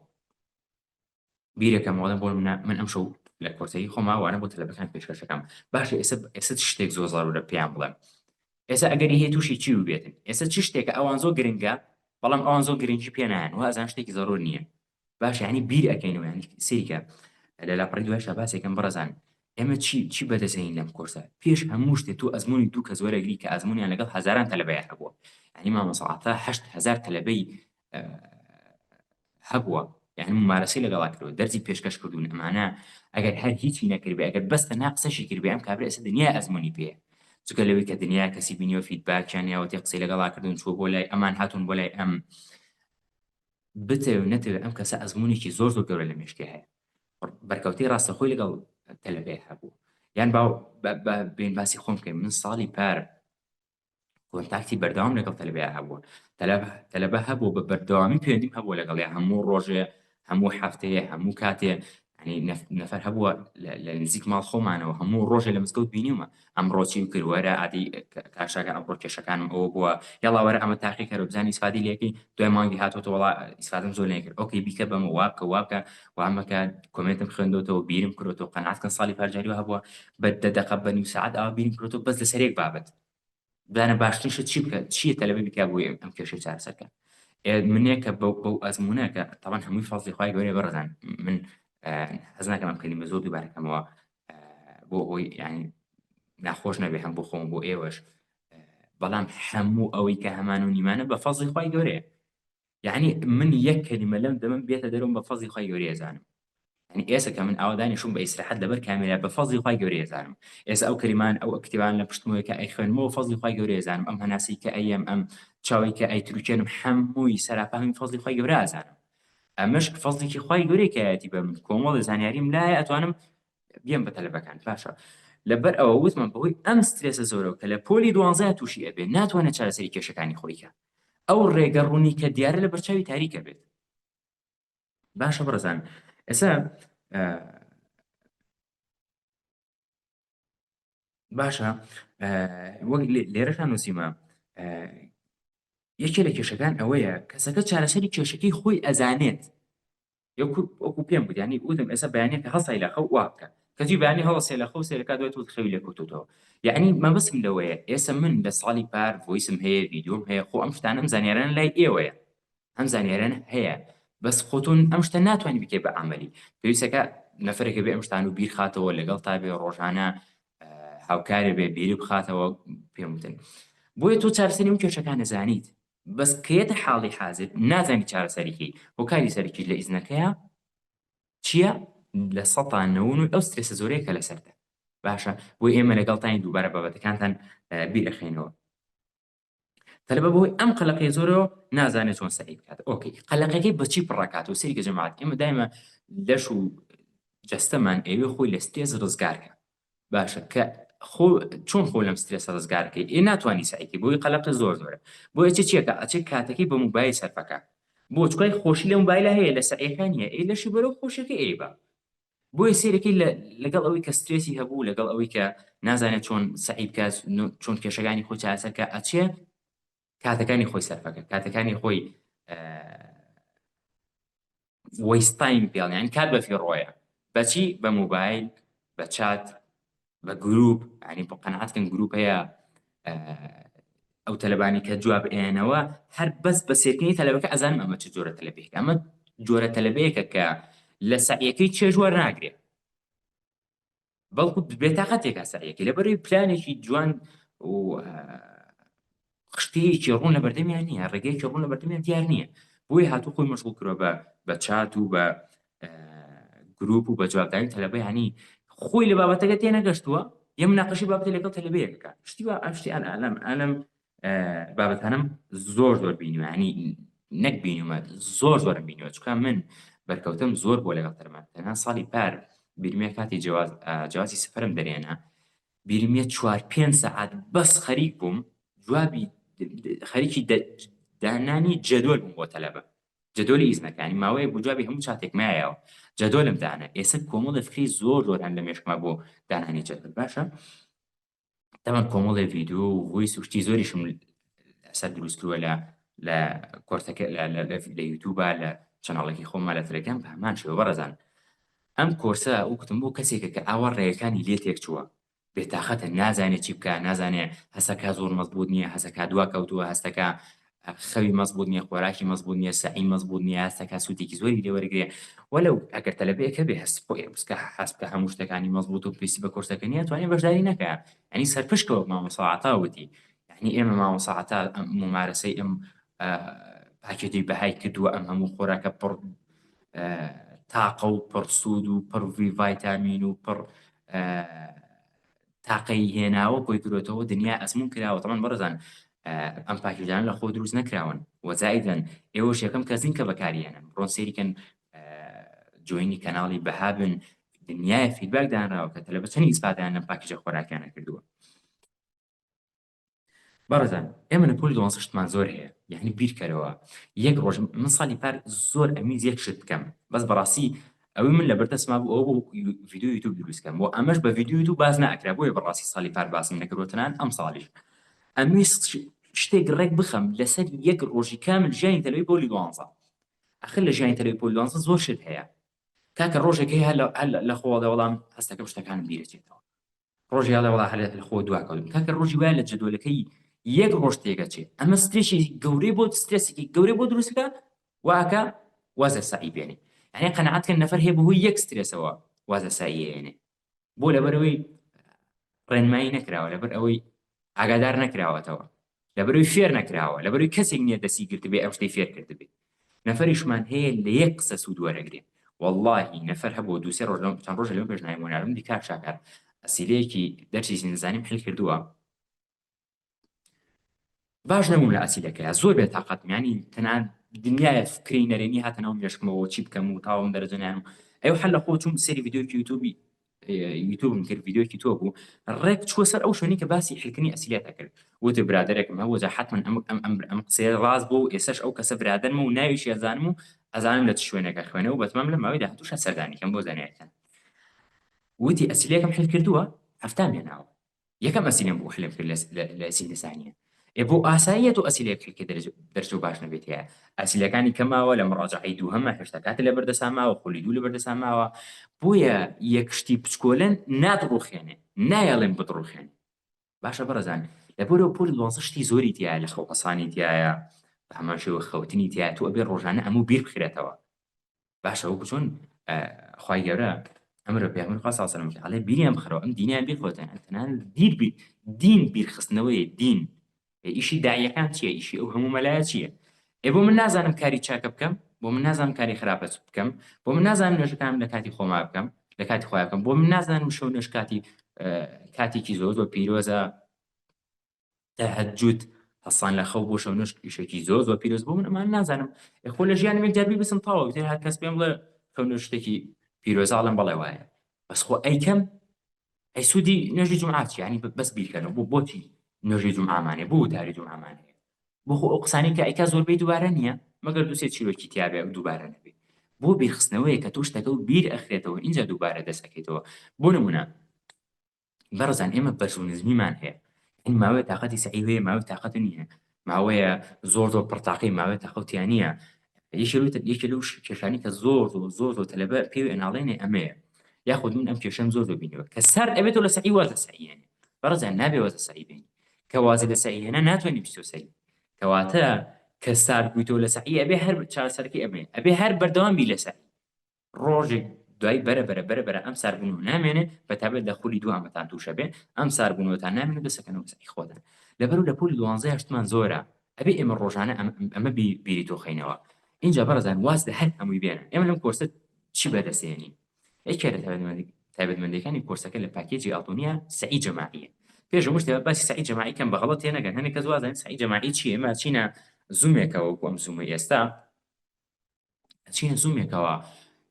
B: بیرەکەمەوە بۆ منە من ئەم شەو لە کۆرسەکەی خۆما وانە بۆ تەلەبەکان پێشکەشەکەم باشە ئێستا ئێستا شتێک زۆر زارورە پێیان بڵێم ئێستا ئەگەری هەیە تووشی چی بێتن ئێستا چ شتێکە ئەوان زۆر گرنگە بەڵام ئەوان زۆر گرنگی پێ نایەن و ئەزان شتێکی زەرور نییە باش یعنی بیر ئەەکەینەوە ینی سیرکە لە لاپەڕی دوایشا باسێکم بەڕێزان ئێمە چی چی بەدەستێنین لەم کۆرسە پێش هەموو شتێ تۆ ئەزمموی دوو کەس وەرەگری کە ئەزممویان لەگەڵ هەزاران تەلەبەیان هەبووە یعنی مامۆساعاتە هەزار تەلەبەی هەبووە یعنی ممارەسەی لەگەڵا کردووە دەرزی پێشکەش کردوون ئەمانە ئەگەر هەر هیچی نەکردبێ ئەگەر بەس تەنها قسەشی کردبێ ئەم کابرا ئێستا دنیای ئەزموونی پێیە چونکە لەوەی کە دنیا کەسی بینیوە feedback یان یاوەتی قسەی لەگەڵا کردوون چووە بۆ لای ئەمان هاتوون بۆ لای ئەم بتەوێ و نەتەوێ ئەم کەسە ئەزموونێکی زۆر زۆر گەورە لە مێشکی هەیە بەرکەوتەی ڕاستەخۆی لەگەڵ تەلەبەیە هەبوو یان با بین باسی خۆم بکەین من ساڵی پار contact ی بەردەوام لەگەڵ تەلەبەیا هەبووە تەلەبە هەبوو بە بەردەوامی پەیوەندیم هەبووە لەگەڵی هەموو ڕۆژێ هەموو هەفتەیە هەموو کاتێ نەفەر هەبووە لە نزیک ماڵ خۆمانەوە هەموو ڕۆژێ لە مزگەوت بینیومە ئەمڕۆ چی کرد وەرە ئادی کاشاکە ئەمڕۆ کێشەکانم ئەوە بووە یاڵا وەرە ئەمە تاقی کەرە بزانانی ئیسفادی لەکەی دوای مانگی هاتۆتە وڵا ئیسفادەم زۆر نەکرد okay بیکە بەمە وابکە وابکە وامەکە comment م خوێندۆتەوە بیرم کرۆتەوە قەنعات کەن ساڵی پارجاری هەبووە بە دە دەقە بە نیو سەعات ئاوا بیرم کرۆتەوە بەس لەسەر یەک بابەت بزانە باشترین شت چی بکە چییە تەلەبە بکە بۆی ئەم کێشەی چارەسەرکە منێک کە بەو بەو ئەزمونە کە تاوان هەمووی فەزڵی خوای گەورەیە بەڕێزان من حەز ناکەم ئەم کەلیمە زۆر دووبارەکەمەوە بۆ ئەوەی یعنی ناخۆش نەبێ هەم بۆ خۆم بۆ ئێوەش بەڵام هەموو ئەوەی کە هەمان و نیمانە بە فەزڵی خوای گەورەیە یعنی من یەک کەلیمە لەم دەمم بێتە دەرم بە فەزڵی خوای گەورەیە زانم یعنی ئێستا کە من ئاوا دانیشوم بە ئیسراحەت لەبەر کامێرا بە فەزڵی خوای گەورەیە زانم ئێستا ئەو کەلیمان ئەو کتێبان لە پشتمەوەی کە ئەیخوێنمەوە فەزڵی خوای گەورەیە زانم ئەم هەناسەی کە ئەیەم ئەم چاوی کە ئەیتروکێنم هەمووی سەراپا هەمووی فەزڵی خوای گەورە ئەزانم ئەمەش فەزڵێکی خوای گەورەیە کایەتی بە من کۆمەڵی زانیاریم لایە ئەتوانم بیەم بە تەلەبەکان باشە لەبەر ئەوە وتمان بەهۆی ئەم سترێسە زۆرەوە کە لە پۆلی دوانزە تووشی ئەبێ ناتوانێت چارەسەری کێشەکانی خۆی کە ئەو ڕێگە ڕوونی کە دیارە لە بەرچاوی تاریکە بێت باشە بەڕێزان ئێستا باشە وەک لێرەشان نووسیمە یەکێ لە کێشەکان ئەوەیە کەسەکە چارەسەری کێشەکەی خۆی ئەزانێت وەکو پێم بوت ینی وتم ئێستا بەیانە کە هەڵسای لە خەو وا بکە کەچی بەیانی هەڵسێ لە خەو سێرەکە دوای تۆ خەوی لێ کەوتوتەوە یعنی مەبەستم لەوەیە ئێستا من لە ساڵی پار voice م هەیە ڤیدیۆم هەیە خۆ ئەم شتانە ئەم زانیارانە لای ئێوەیە ئەم زانیارانە هەیە بەس خۆتون ئەم شتە ناتوانانی بکەی بە عملی پێویستەکە نەفرێکە بێ ئەم شتان و بیر خاتەوە لەگەڵ تا بێ ڕۆژانە هاوکارێ بێ بیری بخاتەوە پێم وتن بۆیە تۆ چارەسەری و کێشەکان نەزانیت بەس کەیەتە حاڵی حازر نازانی چارەسەریکەی هۆکاری سەرەکی لە ئیزنەکەیە چییە لە سەتا نەون و ئەو سترێسە زۆرەیە کە لەسەرتە باشە بۆ ئێمە لەگەڵتانی دووبارە بابەتەکانتان بیر ئەخەینەوە تەلەبە بەهۆی ئەم قەلەقی زۆرەوە نازانێت چۆن سەعی بکات okay قەلەقەکەی بەچی پڕەکات و سەیرکە جەماعەت ئێمە دایمە لەش و جەستەمان ئەوێ خۆی لە سترێس ڕزگارکە باشە کە خۆ چۆن خۆ لەم سترێسە ڕزگارکەی ئێ ناتوانانی سەعیکی بۆی قەلەقە زۆر زۆرە بۆ ئەچێ چیەکە ئەچێ کاتەکەی بە موبایل سەرفەکە بۆ چکای خۆشی لە موبایلە هەیە لە سەعیەکان نیە ئێ لەشی بەرەو خۆشیەکە ئەیبا بۆیە سەیرەکەی لەگەڵ ئەوەی کە سترێسی هەبوو لەگەڵ ئەوەی کە نازانێت چۆن سەعی بکات چۆن کێشەکانی خۆی چارەسەرکە ئەچێ کاتەکانی خۆی سەرفەکە کاتەکانی خۆی waste time پێڵ یان کات بە فیڕۆیە بەچی بە موبایل بە چات بە گروپ ینی بۆ قەنعات کەن گروپ هەیە ئەو تەلەبانی کە جواب ئێنەوە هەر بەس بە سێرکردنی تەلەبەکە ئەزانم ئەمە چ جۆرە تەلەبێک ئەمە جۆرە تەلەبەیەکە کە لە سەعیەکەی چێژ وەرناگرێ بەڵکو بێتاقەتێکە سەعیەکەی لەبەرەوەی پلانێکی جوان و خشتەیەکی ڕوون لە بەردەمیان نییە ڕێگەیەکی ڕوون لە بەردەمیان دیار نییە بۆیە هاتوو خۆی مەشغوڵ کردوە بە بە چات و بە گروپ و بە جوابدانی تەلەبە ینی خۆی لە بابەتەکە تێنەگەشتووە یە مناقەشی بابەتی لەگەڵ تەلەبەیەکەکە شتی وا ئەم شتی ئەن ئەلم ئەلم بابەتانم زۆر زۆر بینیوە ینی نەک بینیومە زۆر زۆرم بینیوە چونکە من بەرکەوتم زۆر بۆ لەگەڵ تەرمان تەنها ساڵی پار بیرمە کاتی جواز جوازی سفرم دەرێنا بیرمیە چوار پێنج سەعات بەس خەریک بووم جوابی خەریکی دانانی جەدۆل بووم بۆ تەلەبە جەدۆلی ئیزنەکانی ماوەیەک بوو جوابی هەموو چاتێک مایەوە جەدۆلم دانا ئێستا کۆمەڵی فکری زۆر زۆر هەن لە مێشکما بۆ دانانی جەدۆل باشە. تەبعەن کۆمەڵێ ڤیدیۆ و voice و شتی زۆریشم لەسەر دروست کردووە لە لە کۆرسەکە لە لە لە یوتیوبا لە channel ێکی خۆما لە تەلەگرام بە هەمان شێوە بەڕێزان ئەم کۆرسە وەکوتم بۆ کەسێکە کە ئاوا ڕێیەکانی لێ تێک چووە بێتاقەتە نازانێ چی بکە نازانێ هەسەکە زۆر مەزبوط نییە هەسەکە دوا کەوتووە هەستەکە خەوی مەزبوط نییە خۆراکی مەزبوط نییە سەعی مەزبوط نییە هەستەکە سوودێکی زۆری لێ وەرگێ وەلو ئەگەر تەلەبەیەک هەبێ هەست خۆی بسکە حەز بکە هەموو شتەکانی مەزبوط و پێویستی بە کۆرسەکە نییە توانێ بەشداری نەکە یعنی سەرپشکە وەک مامۆستا عەتا وتی یعنی ئێمە مامۆستا عەتا ئەم مومارەسەی ئەم پاکێتی بەهای کردووە ئەم هەموو خۆراکە پڕ تاقە و پڕ سوود و پڕ ڤایتامین و پڕ تاقەی هێناوە کۆی کرۆتەوە دنیا ئەزمون کراوە تەمان بەڕێزان ئەم پاکێجانە لە خۆ دروست نەکراون وەزایدن ئێوەش یەکەم کەسین کە بەکاریێنن بڕۆن سەیریکەن join ی کەناڵی بەهابن دنیای feedback دانراوە کە تەلەبە چەند ئیسفادەیان لەم پاکێجە خۆراکیانە کردووە بەڕێزان ئێمە لە پۆلی دوانزە شتمان زۆر هەیە یعنی بیرکەرەوە یەک ڕۆژ من ساڵی پار زۆر ئەمیز یەک شت بکەم بەس بەڕاستی ئەوەی من لە بەردەستما بوو ئەوە بوو ڤیدیۆ یوتیوب دروست کەم بۆ ئەمەش بە ڤیدیۆ یوتیوب باس ناکرا بۆیە بەڕاستی ساڵی پار باسم نەکردووە تەنان ئەم ساڵیش ئەمویست شتێک ڕێک بخەم لەسەر یەک ڕۆژی کامل ژیانی تەلەوی پۆلی دوانزە ئەخر لە ژیانی تەلەوی پۆلی دوانزە زۆر شت هەیە کاکە ڕۆژێک هەیە لە خۆوە وەڵام هەستەکەم شتەکانم بیرەچێتەوە ڕۆژی ئەڵێ وەڵا هەر لە خۆ دوا کەوتم کاکە ڕۆژی وایە لە جەدۆلەکەی یەک ڕۆژ تێگەچێ ئەمە سترێسی گەورەی بۆ سترێسێکی گەورەی بۆ دروست بکە واکە وازە سەعی بێنێ یعنی قەناعەت کەن نەفەر هەیە بەهۆی یەک سترێسەوە وازە سەعی هێنێ بۆ لەبەرەوەی ڕێنمایی نەکراوە لەبەر ئەوەی ئاگادار نەکراوەتەوە لەبەرەوەی فێر نەکراوە لەبەرەوەی کەسێک نییە دەستی گرتبێ ئەم شتەی فێر کردبێ نەفەریشمان هەیە لە یەک قسە سوود وەرەگرێ واللهی نەفەر هەبوو دووسێ ڕۆژ لەم چەند ڕۆژ لەم پێش نایم وەنارم دی کاک شاکار ئەسیلەیەکی دەرسی زینزانیم حل کردووە باش نەبووم لە ئەسیلەکەیا زۆر بێ تاقەتم یانی تەنان دنیایە فکری نەرێنی هاتە ناو مێشکمەوە چی بکەم و تاوم دەرەجە نایەم ئەو حەل لە خۆ چووم سەیری ڤیدیۆیەکی یوتیوبی یوتیوبم کرد ڤیدیۆیەکی تۆ بوو ڕێک چووە سەر ئەو شوێنی کە باسی حلکردنی ئەسیلات کرد وتی برادەرێکم هەبوو جا حتمما ئەم ئەم ئەم ئەم قسەیە ڕاست بوو ئێسش ئەو کەسە برادەرمە و ناویشی ئەزانم و ئەزانم لە چ شوێنێکە خوێنە و بەتمام لە ماوەی داهاتووشا سەردانی کەم بۆ زانیاریتان وتی ئەسیلێکم حل کردووە هەفتام هێناوە یەکەم ئەسیلم بوو حلم کرد لە زیندەزانیە ئێ بۆ ئاساییە تۆ ئەسیلێک کە دەرجە و باش نەبێت هەیە ئەسیلەکانی کەماوە لە مڕاجعی دووهەمە هێشتا کاتە لە بەردەسا ماوە خولی دوو لە بەردەسا ماوە بۆیە یەک شتی بچکۆلەن ناتڕوخێنێ نایەڵێن بتڕوخێنێ باشە بەڕێزان لەبەرەوە پۆلی دوانزە شتی زۆری تایە لە خەوحەسانی تایە بە هەمان شێوە خەوتنی تایە تۆ ئەبێ ڕۆژانە ئەموو بیر بخرێتەوە باشە وەکو چۆن خوای گەورە ئەمر بە پێغەمبەر خوا صلی الله علیه و سلم ئەڵێ بیریان بخەرەوە ئەم دینیان بیر خۆتان تەنان دیر بی دین بیرخستنەوەی دین ئیشی داعیەکان چییە ئیشی ئەو هەموو مەلایە چییە ئێ بۆ من نازانم کاری چاکە بکەم بۆ من نازانم کاری خراپە بکەم بۆ من نازانم نوێژەکانم لە کاتی خۆما بکەم لە کاتی خۆیان بکەم بۆ من نازانم شەو نوێژ کاتی کاتێکی زۆر زۆر پیرۆزە تەهەجود هەستان لە خەو بۆ شەو نوێژ ئیشێکی زۆر زۆر پیرۆز بۆ من ئەمان نازانم خۆ لە ژیانم یەک جار بیبسم تەواو ئیتر هەر کەس پێم بڵێ خەو نوێژ شتێکی پیرۆزە ئەڵێم بەڵێ وایە بەس خۆ ئەیکەم ئەی سوودی نوێژی جومعە چی یعنی بەس بیرکەنەوە بۆ بۆچی نوێژی جومعەمانێ بۆ وتاری جومعەمان هەیە بۆ خۆ ئەو قسانەی کە ئەیکا زۆربەی دووبارە نییە مەگەر دووسێ چیرۆکی تیاابێ ئەو دووبارە نەبێ بۆ بیرخستنەوەیە کە تۆ شتەکە و بیر ئەخرێتەوە اینجا دووبارە دەست ئەکەیتەوە بۆ نمونە بەڕێزان ئێمە بەرز و نزمیمان هەیە یعنی ماوەیە تاقەتی سەعی هەیە ماوەی تاقەت نییە ماوەیە زۆر زۆر پڕتاقی ماوەی تاقەتیان نییە یەکێ لەو کێشانی کە زۆر زۆر زۆر زۆر تەلەبە پێوی ئەناڵێنێ ئەمەیە یاخود من ئەم کێشەم زۆر زۆر بینیوە کە سارد ئەبێتەوە لە سەعی واز لە سەعیێنێ بەڕێزان نابێ واز لە سەعی بێنی کە وازە لە سەعی هێنا ناتوانانی بچیتەوە سەری کەواتە کە سارد بوویتەوە لە سەعی ئەبێ هەر چارەسەرەکەی ئەمەیە ئەبێ هەر بەردەوام بی لە سەعی ڕۆژێک دوای بەرە بەرە بەرە بەرە ئەم ساربوونەوە نامێنێ بە تابەت لە خولی دوو ئەمەتان تووشە بێ ئەم ساربوونەوەتان نامێنێ دەسەکەنەوە سەعی خۆتان لەبەر و لە پۆلی دوانزە هەشتمان زۆرە ئەبێ ئێمە ڕۆژانە ئەمە بیری تۆخەینەوە اینجا بەڕێزان واز لە هەر هەمووی بێنە ئێمە لەم کۆرسە چی بەدەستێنین یەکێ لە تایبەتمەندیەکانی کۆرسەکە لە پاکێجی ئاڵتونیە سەعی جەماعیە پێش هەموو شتێک باسی سەعی جەماعی کەم بە غەڵەت تێنەگەن هەندێک کەس وازانن سەعی جەماعی چییە ئێمە چینە زوومێکەوە وەکو ئەم زوومەی ئێستا چینە زوومێکەوە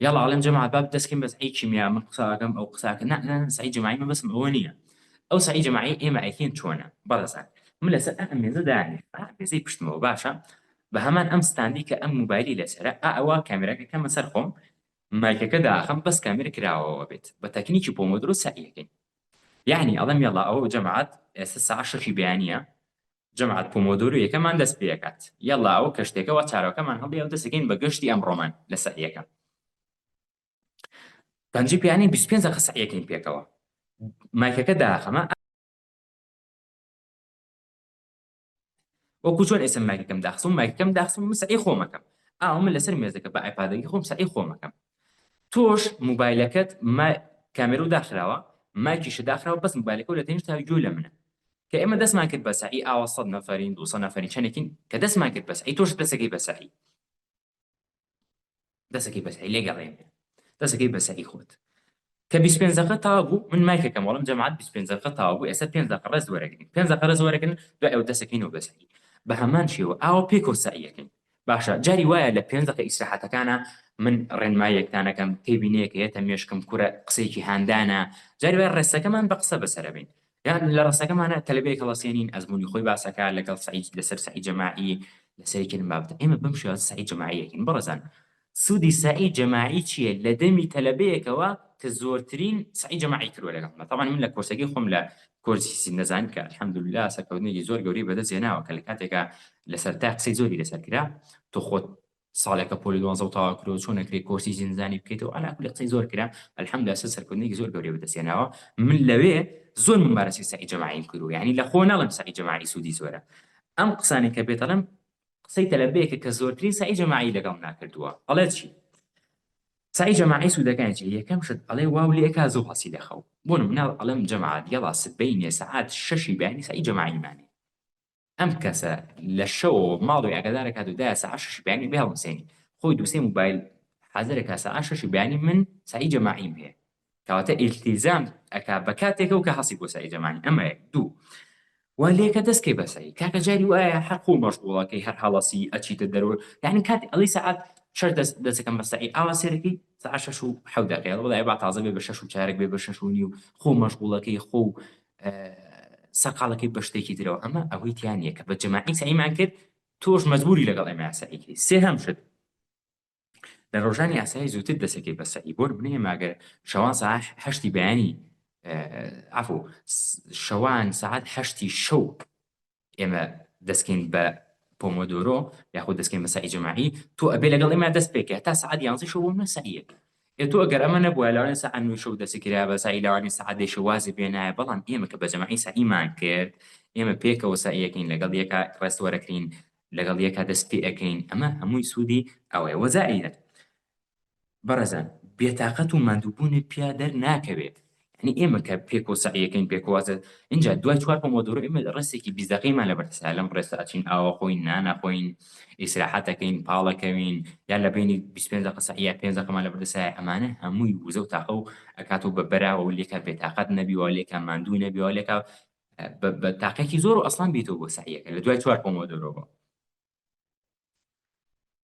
B: یاڵا ئەڵێم جەماعەت با دەستکەین بە سەعی کیمیا من قساکەم ئەو قساکە نا نا سەعی جەماعی مەبەستم ئەوە نییە ئەو سەعی جەماعی ئێمە ئەیکەین چۆنە بەڕێزان من لەسەر ئەم مێزە دانیشتم ئا مێزەی پشتمەوە باشە بە هەمان ئەم ستاندی کە ئەم موبایلی لەسەرە ئا ئەوە کامێراکە کەمە سەر خۆم مایکەکە داخەم بەس کامێرە کراوەوە بێت بە تەکنیکی پۆمۆدرۆ سەعیەکەین. یعنی ئەڵێم یەڵا ئەوە جەماعەت ئێستا ساعە شەشی بەیانییە جەماعەت پۆمۆدۆرۆ یەکەمان دەست پێکات یەڵا ئەوە کەشتێکەوە چارەکەمان هەڵی ئەو دەستەکەین بە گەشتی ئەمڕۆمان لە سەعیەکە پەنجی پیانی 25 دقە سەعیەکەین پێکەوە مایکەکە داخەمە وەکو چۆن ئێستا مایکەکەم داخستم مایکەکەم داخستم من سەعی خۆمەکەم ئاو من لەسەر مێزەکە بە ئایپادەکەی خۆم سەعی خۆمەکەم تۆش موبایلەکەت ما کامێرە و داخراوە مایکیشە داخراوە بەس موبایلەکە و لە تەنیشت تا گوێ لە منە کە ئێمە دەستمان کرد بە سەعی ئاوا 100 نەفەرین 200 نەفەرین چەندێکین کە دەستمان کرد بە سەعی تۆش دەسەکەی بە سەعی دەسەکەی بە سەعی لێگەڕێن دەسەکەی بە سەعی خۆت کە 25 دقە تاوا بوو من مایکەکەم وەڵم جەماعەت 25 دقە تاوا بوو ئێستا 5 دقە ڕێز وەرەگرین 5 دقە ڕێز وەرەگرن دوای ئەو دەسەکەینەوە بە سەعی بە هەمان شێوە ئاوا پێکەوە سەعیەکەین باشە جاری وایە لە پێنج دقە ئیسراحەتەکانە من ڕێنماییەکتانەکەم تێبینەیەکە یەتە مێشکم کورە قسەیەکی هاندانە جاری وایە ڕێسەکەمان بە قسە بەسەرەبین یان لە ڕستەکەمانە تەلەبەیەک هەڵەسێنین ئەزموونی خۆی باسەکە لەگەڵ سەعید لەسەر سەعی جەماعی لەسەر یەکێک لەم بابەتە ئێمە بەم شێوازە سەعی جەماعیەکەین بەڕێزان سوودی سەعی جەماعی چییە لە دەمی تەلەبەیەکەوە کە زۆرترین سەعی جەماعی کردووە لەگەڵ تەبعەن من لە کۆرسەکەی خۆم لە کۆرسی سیندەزان کە الحمدلله سەرکەوتنێکی زۆر گەورەی بەدەست هێناوە کە لە کاتێکا لەسەر تا قسەی زۆری لەسەر کرا تۆ خۆت ساڵێکە پۆلی دوانزە و تەواو کردووە چۆن ئەکرێ کۆرسی زیندانی بکەیتەوە عەلا کولی قسەی زۆر کرا الحمدلله سەر سەرکەوتنێکی زۆر گەورەی بەدەستهێناوە من لەوێ زۆر ممارەسەی سەعی جەماعیم کردووە یعنی لە خۆ ناڵێم سەعی جەماعی سوودی زۆرە ئەم قسانەی کە پێتەڵێم قسەی تەلەبەیەکە کە زۆرترین سەعی جەماعی لەگەڵ ناکردووە ئەڵێ چی سەعی جەماعی سوودەکانی چیە یەکەم شت ئەڵێ واو لێکا زوو هەڵسی لە خەو بۆ نمونە ئەڵێم جەماعەت یەڵا سبەینێ سەعات شەشی بەیانی سەعی جەماعیمانێ ئەم کەسە لە شەوەوە ماڵی ئاگادار ئەکات و دایە سەعات شەشی بەیانی بێ هەڵمسێنی خۆی دووسێ موبایل حازر ئەکا سەعات شەشی بەیانی من سەعی جەماعیم هەیە کەواتە ئیلتیزام ئەکا بە کاتێکەوە کە هەڵسی بۆ سەعی جەماعی ئەمە یەک دوو وا لێکە دەستکەی بە سەعی کاکە جاری وایە هەر خۆ مەشغوڵەکەی هەر هەڵەسی ئەچیتە دەرەوە یعنی کاتی ئەڵی سەعات شەش دەست دەستەکەم بە سەعی ئاوا سێرەکەی سەعات شەش و حەوت دەقیقە وەڵای با تازە بێ بە شەش و چارەک بێ بە شەش و نیو خۆ مەشغوڵەکەی خۆ سەرقاڵەکەی بە شتێکی ترەوە ئەمە ئەوەی تیا نییە کە بە جەماعی سەعیمان کرد تۆش مەجبوری لەگەڵ ئێمە سەعی کەی سێهەم شت لە ڕۆژانی ئاسایی زووتر دەسەکەی بە سەعی بۆ نمونە ئێمە ئەگەر شەوان سەعات هەشتی بەیانی عەفو شەوان سەعات هەشتی شەو ئێمە دەستکەین بە پۆمۆدۆرۆ یاخود دەستکەین بە سەعی جەماعی تۆ ئەبێ لەگەڵ ئێمە دەست پێکە تا سەعات یانزەی شەو بۆ منە سەعیەک ئێ تۆ ئەگەر ئەمە نەبووە لەوانەیە سەعات نۆی شەو دەستی کرا بە سەعی لەوانەیە سەعات دەی شەو وازی بێنایە بەڵام ئێمە کە بە جەماعی سەعیمان کرد ئێمە پێکەوە سەعیەکەین لەگەڵ یەکا ڕێست وەرەکرین لەگەڵ یەکا دەست پێ ئەکەین ئەمە هەمووی سوودی ئەوەیە وەزائیدە بەڕێزان بێتاقەت و ماندووبوونت پیا دەرناکەوێت یعنی ئێمە کە پێکۆ سەعیەکەین پێکوازە اینجا دوای چوار پۆمۆدۆرۆ ئێمە ڕێسێکی 20 دقیقەیمان لە بەردەستە لەم ڕێسە ئەچین ئاوە خۆین نان ئەخۆین ئیسراحەتەکەین پاڵەکەوین یان لە بینی 25 دقیقە سەعیە 5 دقیقەمان لە بەردەستە ئەمانە هەمووی وزە و تاقە و ئەکات و بە بەراوە و لێکا بێتاقەت نەبی و لێکا ماندوو نەبی و لێکا بە تاقێکی زۆر و ئەسڵان بیتەوە بۆ سەعیەکە لە دوای چوار پۆمۆدۆرۆوە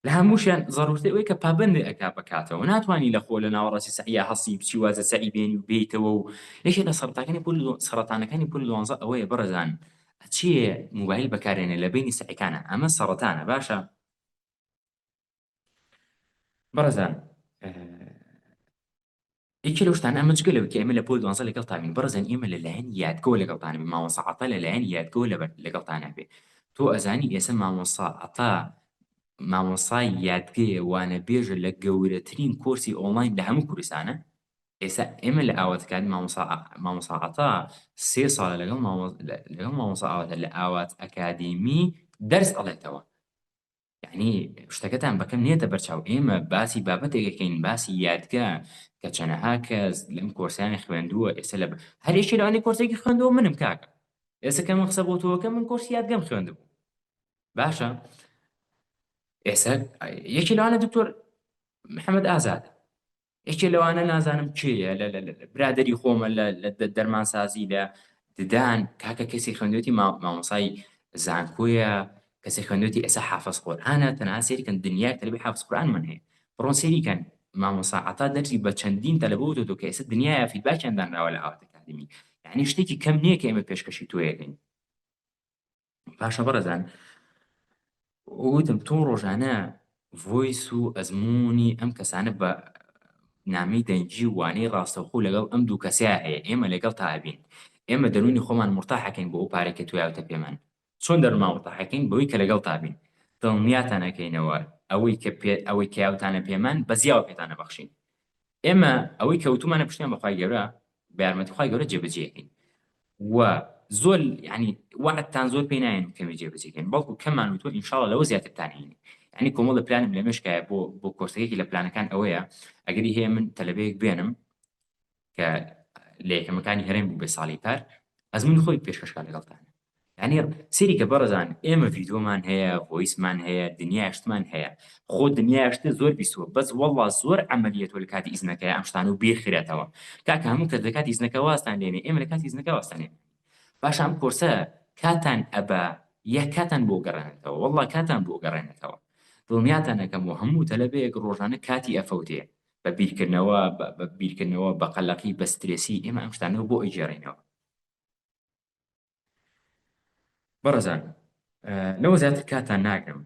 B: لە هەمووشیان زەڕورتر ئەوەی کە پابەندت ئەکا بە کاتەوە ناتوانی لە خۆ لە ناوەڕاستی سەعیا هەڵسی بچی وازە سەعی بێنی و بێیتەوە و یەکێک لە سەرەتاکانی پۆلی سەرەتانەکانی پۆلی دوانزە ئەوەیە بەڕێزان ئەچێ موبایل بەکارێنێ لە بینی سەعیکانە ئەمە سەرەتانە باشە بەڕێزان یەکێ لەو شتانە ئەمە جگە لەوەی کە ئێمە لە پۆل دوانزە لەگەڵتان بین بەڕێزان ئێمە لەلایەن یادگەوە لەگەڵتان بین مامۆستا عەتا لەلایەن یادگەوە لەبەر لەگەڵتان بێ تۆ ئەزانی ئێستا مامۆستا عەتا مامۆستای یادگەیە وانەبێژە لە گەورەترین کۆرسی ئۆنلاین لە هەموو کوردستانە ئێستا ئێمە لە ئاوات ئەکادمی مامۆستا مامۆستا عەتا سێ ساڵە لەگەڵ لەگەڵ مامۆستا ئاواتە لە ئاوات ئەکادیمی دەرس ئەڵێتەوە یەعنی شتەکەتان بەکەم نێتە بەرچاو ئێمە باسی بابەتێک ئەکەین باسی یادگە کە چەنەها کەس لەم کۆرسیانە خوێندووە ئێستا لە هەر یەکێ لەوانەیە کۆرسێکی خوێندووە منم کاکە ئێستا کە من قسە بۆ تۆ ئەکەم من کۆرسی یادگەم خوێندبوو باشە ئێستا یەکێ لەوانە دکتۆر محەممەد ئازاد یەکێ لەوانە نازانم کێیە لە لە برادری خۆمە لە دەرمانسازی لە ددان کاکە کەسی خوێندوێتی مامۆسای زانکۆیە کەسی خوێندوێتی ئێستا حافظ قورئانە تەنها سەیری کەن دنیای تەلەبەی حافظ قورئانمان هەیە بڕۆن سەیری کەن مامۆسا عەتا دەرسی بە چەندین تەلەبە وتۆتەوە کە ئێستا دنیایە feedback یان دانراوە لە ئاوات ئەکادیمی یعنی شتێکی کەم نییە کە ئێمە پێشکەشی تۆیەکەین باشە بەڕێزان وتم تۆ ڕۆژانە voice و ئەزمموونی ئەم کەسانە بە نامی دەنگی و وانەی ڕاستەوخۆ لەگەڵ ئەم دوو کەسەیە هەیە ئێمە لەگەڵ تابین. ئێمە دەروونی خۆمان مورتاحەکەین بۆ ئەو پارەی کە تۆ یاوتە پێمان. چۆن دەروونمان مورتاحەکەین؟ بەوەی کە لەگەڵتا بین. دڵنیاتان ئەکەینەوە ئەوەی کە پێ ئەوەی کە یاوتانە پێمان بە زیاوە پێتان ئەبەخشین. ئێمە ئەوەی کە وتومانە پشتیان بە خوای گەورە بە یارمەتی خوای گەورە جێبەجێ ئەکەین. و زۆر یعنی وعدتان زۆر پێ نایەن کەمی جێبەجێکەین بەڵکو کەمان وتوە ئینشاڵڵا لەوە زیاترتان هێنین. یعنی کۆمەڵە پلانم لە مێشکایە بۆ بۆ کۆرسەکێکی لە پلانەکان ئەوەیە ئەگەری هەیە من تەلەبەیەک بێنم کە لە یەکەمەکانی هەرێم بوو بێ ساڵی پار ئەزمونی خۆی پێشکەشکا لەگەڵتان یعنی سری کە بەڕێزان ئێمە ڤیدۆمان هەیە voice مان هەیە دنیاشتمان هەیە خۆ دنیاشتە زۆر بیستوە بەس وەڵا زۆر عملیەتۆ لە کاتی ئیزنەکەی ئەم شتان و بیرخرێتەوە کاکە هەموو کەس لە کاتی ئیزنەکە واستان لێنێ ئێمە لە کاتی ئیزنەکە واستان لێنێ باشە ئەم کۆرسە کاتان ئەبا یا کاتان بۆ گەڕێنێتەوە وەڵا کاتان بۆ گەڕێنێتەوە دڵنیاتان ئەکەم و هەموو تەلەبەیەک ڕۆژانە کاتی ئەفەوتێ بە بیرکردنەوە بە بیرکردنەوە بە قەلەقی بە سترێسی ئێمە ئەم شتانەوە بۆ ئەگێڕینەوە بەڕێزان لەوە زیاتر کاتان ناگرم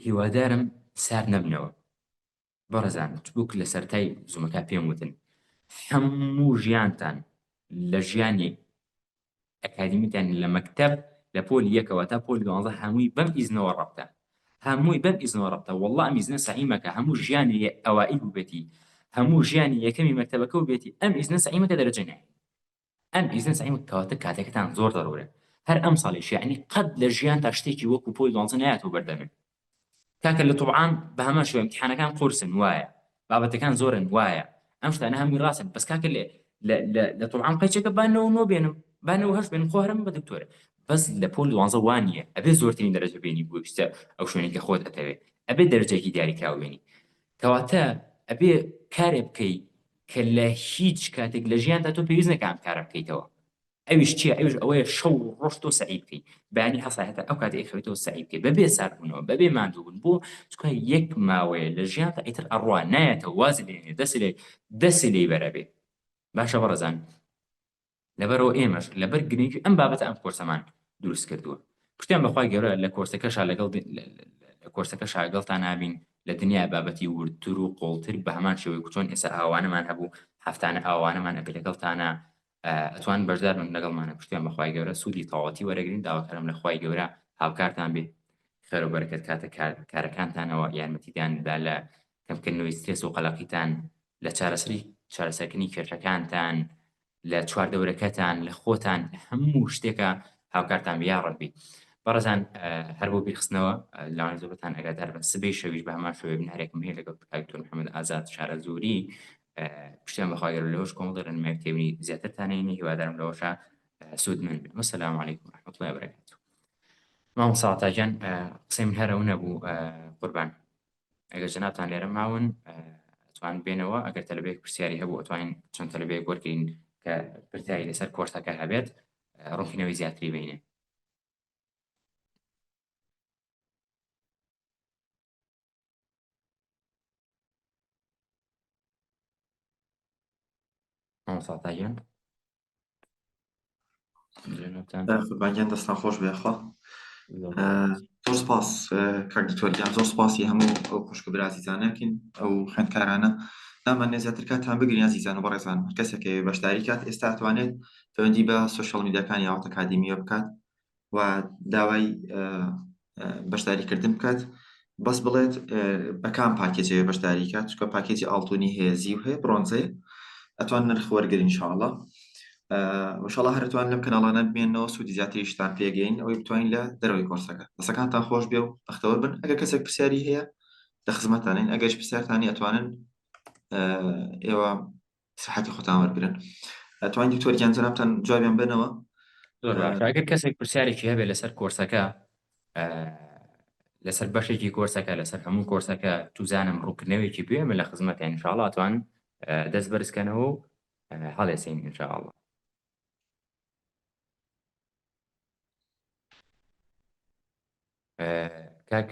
B: هیوادارم سار نەبنەوە بەڕێزان چبووک لە سەرای زوومەکە پێم وتن هەموو ژیانتان لە ژیانی ئەکادیمیتان لە مەکتەب لە پۆلی یەکەوە تا پۆلی دوانزە هەمووی بەم ئیزنەوە ڕەبتە هەمووی بەم ئیزنەوە ڕەبتە واللە ئەم ئیزنە سەعی مەکە هەموو ژیانی ئەوائیل بووبێتی هەموو ژیانی یەکەمی مەکتەبەکە و بێتی ئەم ئیزنە سەعی مەکە دەرەجە نایە ئەم ئیزنە سەعی مەکە کەواتە کاتەکەتان زۆر دەڕورە هەر ئەم ساڵیش یعنی قەت لە ژیان تا شتێکی وەکو پۆلی دوانزە نایەتەوە بەردەمت کاکە لە طبعان بە هەمان شێوە امتحانەکان قورسن وایە بابەتەکان زۆرن وایە ئەم شتانە هەمووی ڕاستن بەس کاکە لێ لە طبعان قەیچەکە با نەوە نۆ بێنم با نەوە هەشت بێنم خۆ هەرم بە دکتۆرە بەس لە پۆل دوانزە وانە ئەبێ زۆرترین دەرەجە بێنی بۆ شتە ئەو شوێنی کە خۆت ئەتەوێ ئەبێ دەرەجەیەکی دیاریکراو بێنی کەواتە ئەبێ کارێ بکەی کە لە هیچ کاتێک لە ژیاندا تۆ پێویست نەکە ئەم کارە بکەیتەوە ئەویش چیە ئەویش ئەوەیە شەو و ڕۆژ تۆ سەعی بکەی بەیانی هەسای هەتا ئەو کاتەی ئەخەویتەوە سەعی بکەی بەبێ ساردبوونەوە بەبێ ماندووبوون بۆ چونکە یەک ماوەیە لە ژیانتا ئیتر ئەڕوا نایەتەوە وازی لێنێ دەستی لێ دەستی لێی بەرەبێ باشە بەڕێزان لەبەرەوە ئێمەش لەبەر گرنگی ئەم بابەتە ئەم کۆرسەمان دروست کردووە پشتیان بەخوای گەورە لە کۆرسەکەشا لەگەڵ لە کۆرسەکە شاگەڵتان نابین لە دنیای بابەتی وردتر و قۆڵتر بە هەمان شێوەی چۆن ئێستا ئاوانەمان هەبوو هەفتانە ئاوانەمان ئەبێ لەگەڵتانە ئەتوان بەشدار بن لەگەڵمانە پشتیان بەخوای گەورە سوودی تەواوەتی وەرەگرین داواکارم لە خوای گەورە هاوکارتان بێ خێر و بەرەکەت کاتە کارەکانتانەوە یارمەتیدان دا لە کەمکردنەوەی سترێس و قەلەقیتان لە چارەسەری چارەسەرکردنی کێشەکانتان لە چواردەورەکەتان لە خۆتان هەموو شتێکە هاوکارتان بێ یاڕەبی بەڕێزان هەر بۆ بیرخستنەوە لەوانەیە زۆربەتان ئاگادار بن سبەی شەویش بە هەمان شێوەی بنارێکم هەیە لەگەڵ کاک دکتۆر محەممەد ئازاد شارەزووری پشتیان بەخوا گەورە لەوەش کۆمەڵی ڕێنمایی و تێبینی زیاترتان هەینی هیوادارم لەوەشا سوودمەند بن وەسەلام عەلەیکم ورحمەت الله وبرکاته مامۆستا عەتا گیان قسەی من هەر ئەو نەبوو قوربان ئەگەر جەنابتان لێرە ماون ئەتوان بێنەوە ئەگەر تەلەبەیەک پرسیاری هەبوو ئەتوانین چەند تەلەبەیەک وەرگین کە پرسیاری لەسەر کۆرسەکە هەبێت ڕوونکردنەوەی زیاتری بینێ مامۆستا عەتا گیان جەنابتان
A: قوربان گیان دەستان خۆش بێ خوا زۆر سپاس کاک دکتۆر گیان زۆر سپاسی هەموو ئەو خوشک و برا ئازیزانەکەین ئەو خوێندکارانە نامانێ زیاتر کاتان بگرین ئازیزان و بەڕێزان هەر کەسێک بەشداری کات ئێستا توانێت پەیوەندی بە سۆشیال میدیاکانی ئاوات ئەکادیمیە بکات و داوای بەشداریکردن بکات بەس بڵێت بە کام package ێ بەشداری کات چکە package ی ئاڵتونی هەیە زیو هەیە برۆنزێ ئەتوان نرخ وەرگرین ان شاء الله وشڵا هەرتوان لەم کەناڵانە بمێنەوە سوودی زیاتریشتان پێگەین ئەوەی بتوانین لە دەرەوەی کۆرسەکە دەسەکانتان خۆش بێ و بەختەوەر بن ئەگەر کەسێک پرسیاری هەیە لە خزمەتانین ئەگەرش پرسیارتانی ئەتوانن ئێوە سەحەتی خۆتان وەرگن ئەتوان دکتۆر گیان جەنابتان جوابیان بنەوە
B: زۆر باشە ئەگەر کەسێک پرسیارێکی هەبێت لەسەر کۆرسەکە لەسەر بەشێکی کۆرسەکە لەسەر هەموو کۆرسەکە توزانم ڕوونکردنەوەیەکی بێ من لە خزمەتە ان شاء الله ئەتوان دەست بەرزکەنەوە و هەڵێسین ان شاء الله کاک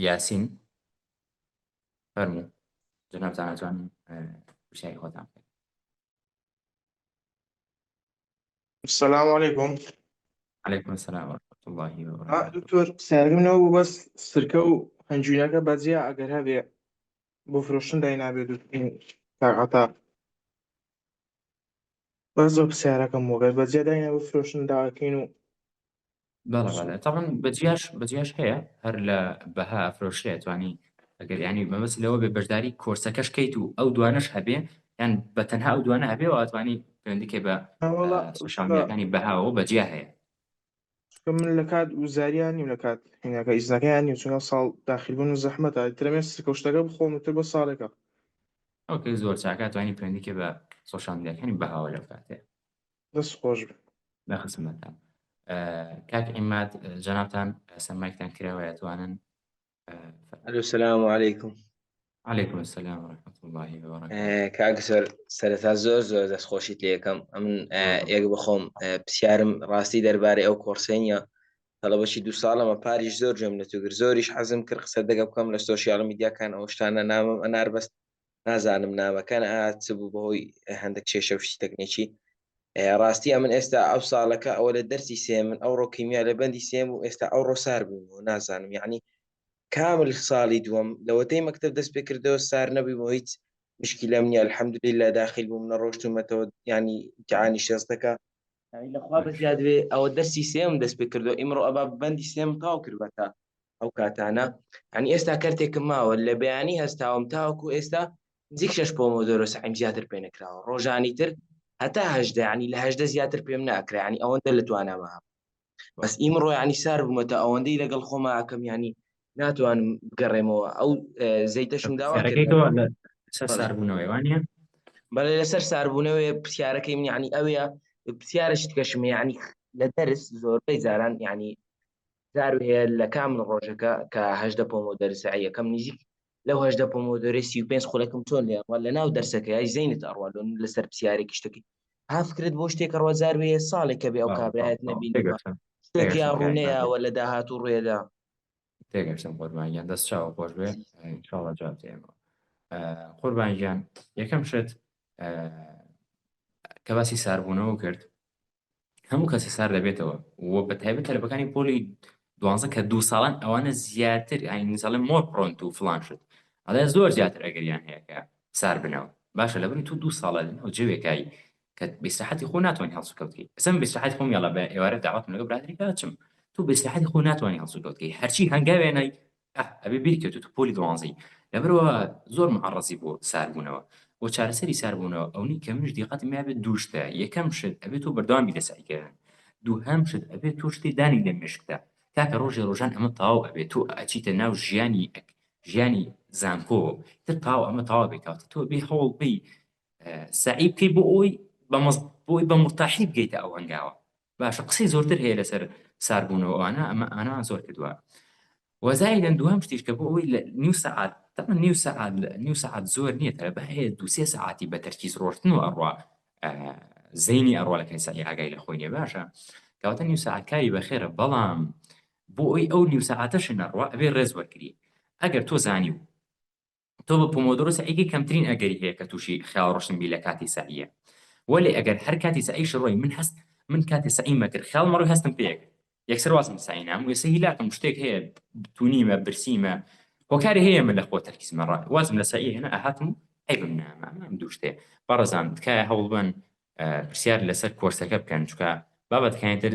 B: یاسین فەرموو جەنابتان ئەتوانن پرسیاری خۆتان بکەن.
C: السلام علیکم
B: علیکم السلام ورحمة الله وبرکاته.
C: دکتۆر پرسیارەکەم لەوە بوو بەس سرکە و هەنجوینەکە بەجیا ئەگەر هەبێ بۆ فرۆشتن داینابێ کاک عەتا. بەس زۆر پرسیارەکەم بۆ گەر بە جیا داینە بفرۆشن داواکەین و
B: بەڵێ بەڵێ تاوان بەجیاش بەجیاش هەیە هەر لە بەها فرۆشرێ توانی ئەگەر ینی مەبەست لەوە بێ بەشداری کۆرسەکەش کەیت و ئەو دوانەش هەبێ یان بە تەنها ئەو دوانە هەبێ و ئەتوانی پەیوەندی بە
C: وەڵا
B: social media کانی بەهاوە بەجیا هەیە
C: چونکە من لە کات وزاریان نیم لە کات هیناکە ئیزنەکەیان نیم چونکە ساڵ داخل بوون و زەحمەتە ترەمێ سرکە و شتەکە بخۆم تر بە ساڵێکە
B: okay زۆر چاکە توانی پەیوەندی بە social media کانی بەهاوە لەو کاتێ
C: دەست خۆش بێ.
B: لە خزمەتتان کاک عیماد جەنابتان سەرمایکتان کراوەیە توانن
D: ئەلو سلام علیکم
B: علیکم السلام ورحمة الله وبرکاته
D: کاک سەر سەرەتا زۆر زۆر دەستخۆشیت لێ یەکەم ئەمن یەک بخۆم پرسیارم ڕاستی دەربارەی ئەو کۆرسەی نییە تەڵەبەشی دوو ساڵەمە پاریش زۆر گوێم لە تو گر زۆریش حەزم کرد قسە دەگە بکەم لە social media کان ئەو شتانە نامەم ئەنار بەست نازانم نامەکان ئا چ بوو بەهۆی هەندێک کێشە و شتی تەکنیکی ڕاستی ئەمن ئێستا ئەو ساڵەکە ئەوە لە دەرسی سێ من ئەوڕۆ کیمیا لە بەندی سێم و ئێستا ئەوڕۆ سار بووم و نازانم یعنی کامل ساڵی دووەم لەوەتەی مەکتب دەست پێ کردەوە سار نەبووم و هیچ مشکلەم نییە الحمدلله داخل بووم نەڕۆشتومەتەوە ینی امتحانی شێستەکە یعنی لەخوا بەزیاد بێ ئەوە دەرسی سێم دەست پێ کردو ئیمڕۆ ئەبا بەندی سێم تاو کردبەتە ئەو کاتانە ئەنی ئێستا کەرتێکم ماوە لە بەیانی هەستاوم تاوەکو ئێستا نزیک شەش پۆمۆدۆرۆ سەعیم زیاتر پێ نەکراوە ڕۆژانی تر هەتا هەژدە ینی لە هەژدە زیاتر پێم ناکرا ینی ئەوەندە لە توانامە هەبوو بەس ئیمڕۆ ینی سار بوومەتە ئەوەندەی لەگەڵ خۆما ئەکەم ینی ناتوانم بگەڕێمەوە ئەو زەیتەشم داوا کرد
B: پرسیارەکەی تۆ لەسەر ساربوونەوەی وانە
D: بەڵێ لەسەر ساربوونەوەی پرسیارەکەی من یعنی ئەوەیە پرسیارش تکەشم یعنی لە دەرس زۆربەی جاران یعنی جار هەیە لە کام ڕۆژەکە کە هەژدە پۆمۆدۆرۆ سەعی یەکەم نزیک لەو هەژدە پۆمۆدۆرۆ 35 خولەکم چۆن لێ ئەڕوا لە ناو دەرسەکە یای زەینت ئەڕوا لۆ لەسەر پرسیارێکی شتەکەی ها فکرت بۆ شتێک ئەڕوا جار وێ ساڵێک کە بێ ئەو کابرایەت نەبینیوە شتێک یا ڕوونەیەوە لە داهاتوو ڕوێدا
B: تێگەشتم قوربان گیان دەست چاوە خۆش بێ ئینشاڵڵا جواب دەیەمەوە قوربان گیان یەکەم شت کە باسی ساربوونەوە کرد هەموو کەسە سار دەبێتەوە و بە تایبەت تەلەبەکانی پۆلی دوانزە کە دوو ساڵان ئەوانە زیاتر ئاینزاڵێ more prone to فلان شت ئەڵێ زۆر زیاتر ئەگەریان هەیە کە سار بنەوە باشە لەبەری تو دوو ساڵە لەناو جەوێکایی کە بەسراحەتی خۆ ناتوانانی هەڵسوکەوتکەی ئەسم بەسراحەتی خۆم یاڵا بە ئێوارە داوەتم لەگە برادری کاچم تو بەسراحەتی خۆ ناتوانانی هەڵسوکەوتکەی هەرچی هەنگاوێنای ئەه ئەبێ بیرکەوتو تو پۆلی دوانزەی لەبەرەوە زۆر معڕەزی بۆ ساربوونەوە بۆ چارەسەری ساربوونەوە ئەونی کە منش دیقەتم یابێت دوو شتە یەکەم شت ئەبێت تۆ بەردەوام بی لە سەعیکردن دووهەم شت ئەبێت تۆ شتێ دانی لە مێشکتا کاکە ڕۆژێ ڕۆژان ئەمە تەواو ئەبێت تۆ ئەچیتە ناو ژیانی ژیانی زانکۆ تر تاو ئەمە تەواو بێت کاتە تۆ بێ هەوڵ بی سەعی بکەی بۆ ئەوی بە بۆی بە مرتاحی بگەیتە ئەو هەنگاوە باشە قسەی زۆرتر هەیە لەسەر ساربوونەوە ئەوانە ئەمە ئانا زۆر کردووە وەزایدەن دووهەم شتیش کە بۆ ئەوەی لە نیو سەعات تەبعەن نیو سەعات نیو سەعات زۆر نییە تەلەبە هەیە دوو سێ سەعاتی بە تەرکیز ڕۆشتن و ئەڕوا زەینی ئەڕوا لە کەسانی ئاگای لە خۆی نییە باشە کەواتە نیو سەعات کاری بەخێرە بەڵام بۆ ئەوی ئەو نیو سەعاتەش نەڕوا ئەبێ ڕێز وەرگری ئەگەر تۆ زانی و تۆ بە پۆمۆدۆرۆ سەعیکەی کەمترین ئەگەری هەیە کە تووشی خەیاڵ ڕۆشتن بی لە کاتی سەعیە وەلێ ئەگەر هەر کاتی سەعیش ڕۆی من هەست من کاتی سەعی مەکرد خەیاڵ مەڕۆی هەستم پێ کرد یەکسەر وازم لە سەعی نام وێسە هیلاکم شتێک هەیە تونیمە برسیمە هۆکاری هەیە من لە خۆ تەرکیزمە ڕا وازم لە سەعی هێنا ئەهاتم و عەیبم ناما ئەم دوو شتێ بەڕێزان تکایە هەوڵ بەن پرسیار لەسەر کۆرسەکە بکەن چونکە بابەتەکانی تر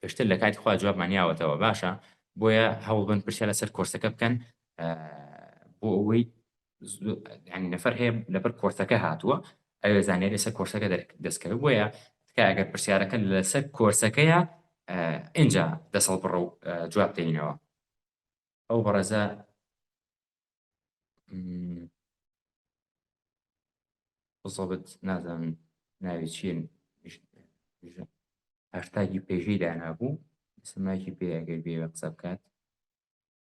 B: پێشتر لە کاتی خوا جوابمان یاوەتەوە باشە بۆیە هەوڵ بن پرسیار لەسەر کۆرسەکە بکەن بۆ ئەوەی ینی نەفەر هەیە لەبەر کۆرسەکە هاتووە ئەوێ زانیاری لەسەر کۆرسەکە دەستکەوت بۆیە تکایە ئەگەر پرسیارەکە لەسەر کۆرسەکەیە ئینجا دەسەڵ بڕ و جواب دەینەوە ئەو بەڕێزە بزەبت نازانم ناوی چین هاشتاگی پێژەی دانابوو سماکی پێ ئەگەر بێ قسە بکات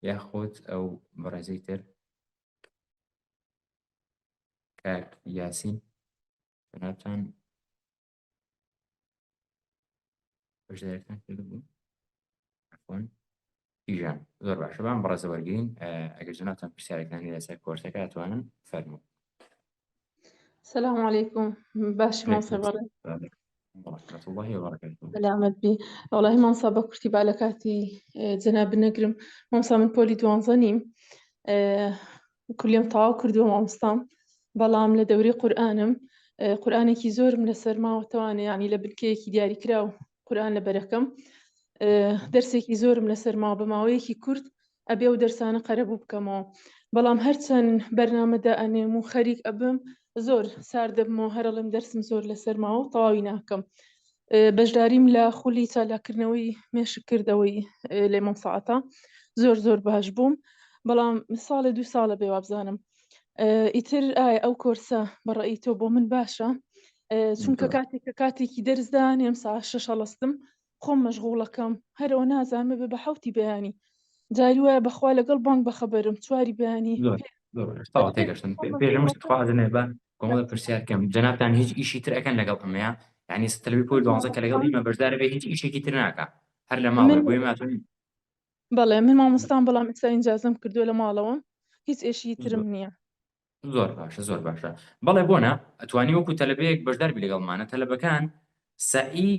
B: یاخود ئەو بەڕێزەی تر کاک یاسین جەنابتان بەشداریتان کردبوو عفوا ئیژان زۆر باشە بام بەڕێزە وەرگین ئەگەر جەنابتان پرسیارەکانی لەسەر کۆرسەکە ئەتوانن فەرموو
E: سلام علیکم باشی مامۆستا بەڕێز
B: ورحمة الله وبركاته
E: سەلامەت بی وەڵاهی مامۆستا بە کورتی با لە کاتی جەناب نەگرم مامۆستا من پۆلی دوانزە نیم کولیم تەواو کردووە مامۆستام بەڵام لە دەوری قورئانم. قورئانێکی زۆرم لەسەر ماوەتەوانێ یعنی لە بنکەیەکی دیاریکراو قورئان لەبەرەکەم دەرسێکی زۆرم لەسەر ماوە بە ماوەیەکی کورت ئەبێ ئەو دەرسانە قەرەبوو بکەمەوە بەڵام هەرچەند بەرنامە دائەنێم و خەریک ئەبم زۆر سارد دەبمەوە هەرڵم دەرسم زۆر لەسەر ماوە و تەواوی ناکەم بەشداریم لە خولی چالاکردنەوەی مێشک کردەوەی لێ مامساعەتە زۆر زۆر باش بووم بەڵام ساڵێ دوو ساڵە بێ وابزانم ئیتر ئایا ئەو کۆرسە بەڕێی تۆ بۆ من باشە چونکە کاتێک کە کاتێکی دەرسدا نێم سا شەش هەڵستم خۆم مەشغوڵەکەم هەرەوە نازانم بێ بە حوتی بەیانی جاری وایە بەخوا لەگەڵ بانگ بەخەبەرم چواری بەیانی
B: تێگەشتم پێشم بە کۆمەڵە پرسیار کەم جەنابتان هیچ ئیشی تر ئەکەن لەگەڵ ئەمەیە یعنی تەلوی پۆل دوانزە کە لەگەڵ ئیمە بەشدارە بێ هیچ ئیشێکی تر ناکە هەر لە ماڵ بۆی ماتون
E: بەڵێ من مامۆستام بەڵام ئێستا ئینجازم کردووە لە ماڵەوەم هیچ ئێشی ترم نییە.
B: زۆر باشە زۆر باشە بەڵێ بۆنە ئەتوانی وەکو تەلەبەیەک بەشدار بی لەگەڵمانە تەلەبەکان سەعی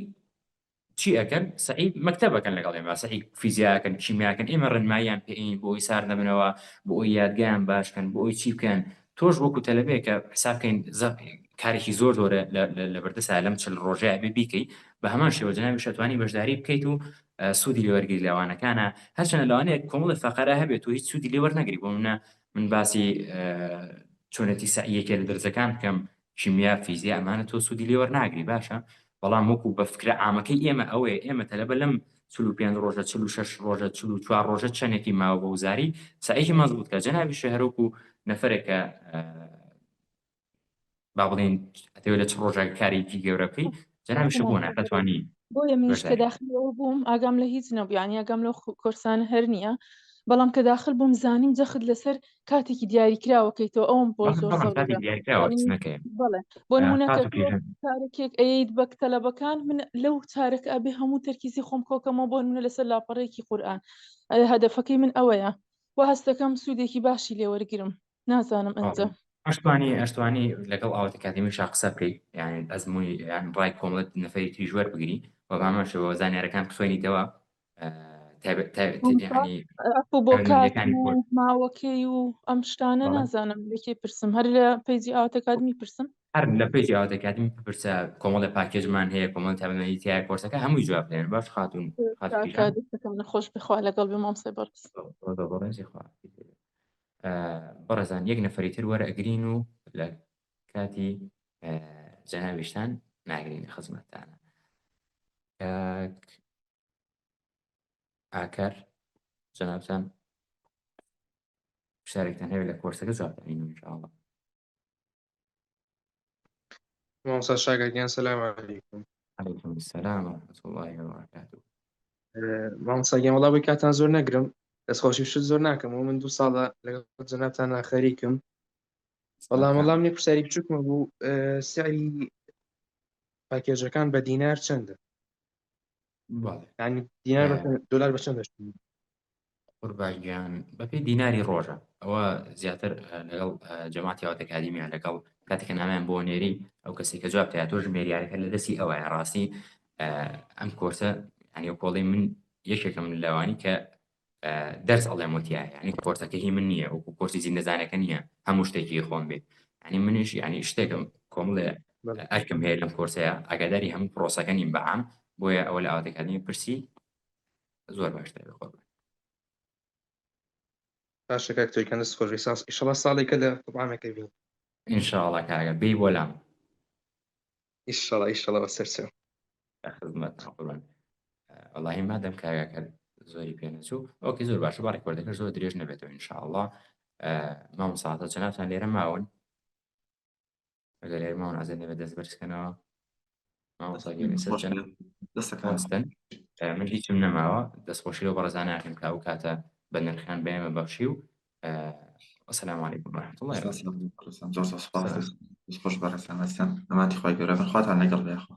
B: چی ئەکەن سەعی مەکتەبەکەن لەگەڵ ئێمە سەعی فیزیاکەن کیمیاکەن ئێمە ڕێنماییان پێین بۆ ئەوی سار نەبنەوە بۆ ئەوی یادگایان باشکەن بۆ ئەوی چی بکەن تۆش وەکو تەلەبەیەکە حساب بکەین کارێکی زۆر زۆرە لە بەردەسا لەم چل ڕۆژەیە بێ بیکەی بە هەمان شێوە جەنابیش ئەتوانی بەشداری بکەیت و سوودی لێوەرگری لەوانەکانە هەرچەنە لەوانەیە کۆمەڵی فەقەرە هەبێت و هیچ سوودی لێوەرنەگری بۆ منە من باسی چۆنێتی سەعیەکێ لە دەرزەکان بکەم کیمیا فیزیا ئەمانە تۆ سوودی لێ وەرناگری باشە بەڵام وەکو بە فکرە عامەکەی ئێمە ئەوەیە ئێمە تەلەبە لەم 45 ڕۆژە 46 ڕۆژە 44 ڕۆژە چەندێکی ماوە بە وزاری سعیکی مەزبوط کە جەنابی شەهرۆک و نەفرێکە با بڵێین ئەتەوێت لە چ ڕۆژێک کارێکی گەورە بکەی جەنابیشە بۆ ناتوانی
E: بۆیە منیش کە داخلی ئەوە بووم ئاگام لە هیچ نەبوو یانی ئاگام لەو کۆرسانە هەر نییە بەڵام کە داخل بووم زانیم جەخت لەسەر کاتێکی دیاریکراوەکەیتەوە ئەوم بۆ زۆر بەڵێ بۆ نمونە چارەکێک ئەیت بە تەلەبەکان من لەو چارەکە ئەبێ هەموو تەرکیزی خۆم کۆکەمەوە بۆ نمونە لەسەر لاپەڕێکی قورئان هەدەفەکەی من ئەوەیە و هەستەکەم سوودێکی باشی لێوەرگرم نازانم ئەنجا
B: ئەشتوانی ئەشتوانی لەگەڵ ئاوات ئەکادیمی شا قسە بکەیت یعنی ئەزمموی یان ڕای کۆمەڵەت نەفەری تریش وەربگری و بە شێوە زانیارەکان بخوێنیتەوە
E: بۆ ماوەکەی و ئەم شتانە نازانم لەکێ پرسم هەر لە page ی ئاوات ئەکادمی پرسم
B: هەر لە page ی ئاوات ئەکادمی پرسە کۆمەڵە package مان هەیە کۆمەڵ تابەتی تیا کۆرسەکە هەمووی جواب دێن باش خاتون
E: خاتون خۆش بخوا لەگەڵ بێ مامۆستای بەڕێز
B: بەڕێزی خوا بەڕێزان یەک نەفەری تر وەرئەگرین و لە کاتی جەنابیشتان ناگرین خزمەتتانە کاک ئاکار جەنابتان پرسیارێکتان هەیە لە کۆرسەکە جوابتانین ان شاء الله
C: مامۆستا شاگەر گیان سلام علیکم
B: علیکم السلام ورحمة الله وبرکاته
C: مامۆستا گیان وەڵا بۆی کاتان زۆر نەگرم دەستخۆشی شت زۆر ناکەم و من دوو ساڵە لەگەڵ جەنابتان خەریکم بەڵام وەڵام نیە پرسیاری بچووکمە بوو سعری پاکێجەکان بە دینار چەندە ینی دینار دلار بە چەند دەشت
B: قوربان گیان بەپێی دیناری ڕۆژە ئەوە زیاتر لەگەڵ جەماعەتی ئاوات ئەکادیمیا لەگەڵ کاتێک کە نامیان بۆ نێری ئەو کەسێک کە جواب تیا تۆ ژمێریارەکە لە دەستی ئەوەیە ڕاستی ئەم کۆرسە ینی کۆڵی من یەکێکم لەوانی کە دەرس ئەڵێم وتیا ینی کۆرسەکە هی من نییە وەکو کۆرسی زیندەزانەکە نییە هەموو شتێکی خۆم بێت ینی منیش ینی شتێکم کۆمەڵێ ئەرکم هەیە لەم کۆرسەیە ئاگاداری هەموو پرۆسەکە نیم بەعام بۆیە ئەوە لە ئاوات ئەکادیمی پرسی زۆر باشتر بێ قوربان.
C: باشە کاک تۆی کەنس خۆش بی ساس ئیشەڵا ساڵێکە لە قوربانەکە بین
B: ئینشاڵا کاکە بێی بۆ لام
C: ئیشەڵا ئیشەڵا بەسەر چاو
B: خزمەت قوربان وەڵاهی مادەم کاکە زۆری پێ نەچوو okay زۆر باشە با record ەکە زۆر درێژ نەبێتەوە ئینشاءڵڵا مامۆستا جەنابتان لێرە ماون ئەگەر لێرە ماون ئازاد نەبێت دەست بەرزکەنەوە دەستەکانستن من هیچم نەماوە دەستخۆشی لەو بەڕێزانە ئەکەم کە ئەو کاتە بە نرخیان بە ئێمە بەخشی و السلام علیکم ورحمة الله
A: زۆر زۆر سپاس خۆش بەڕێزان ئەمانتی خوای گەورە بن خواتان لەگەڵ بێ یاخوا.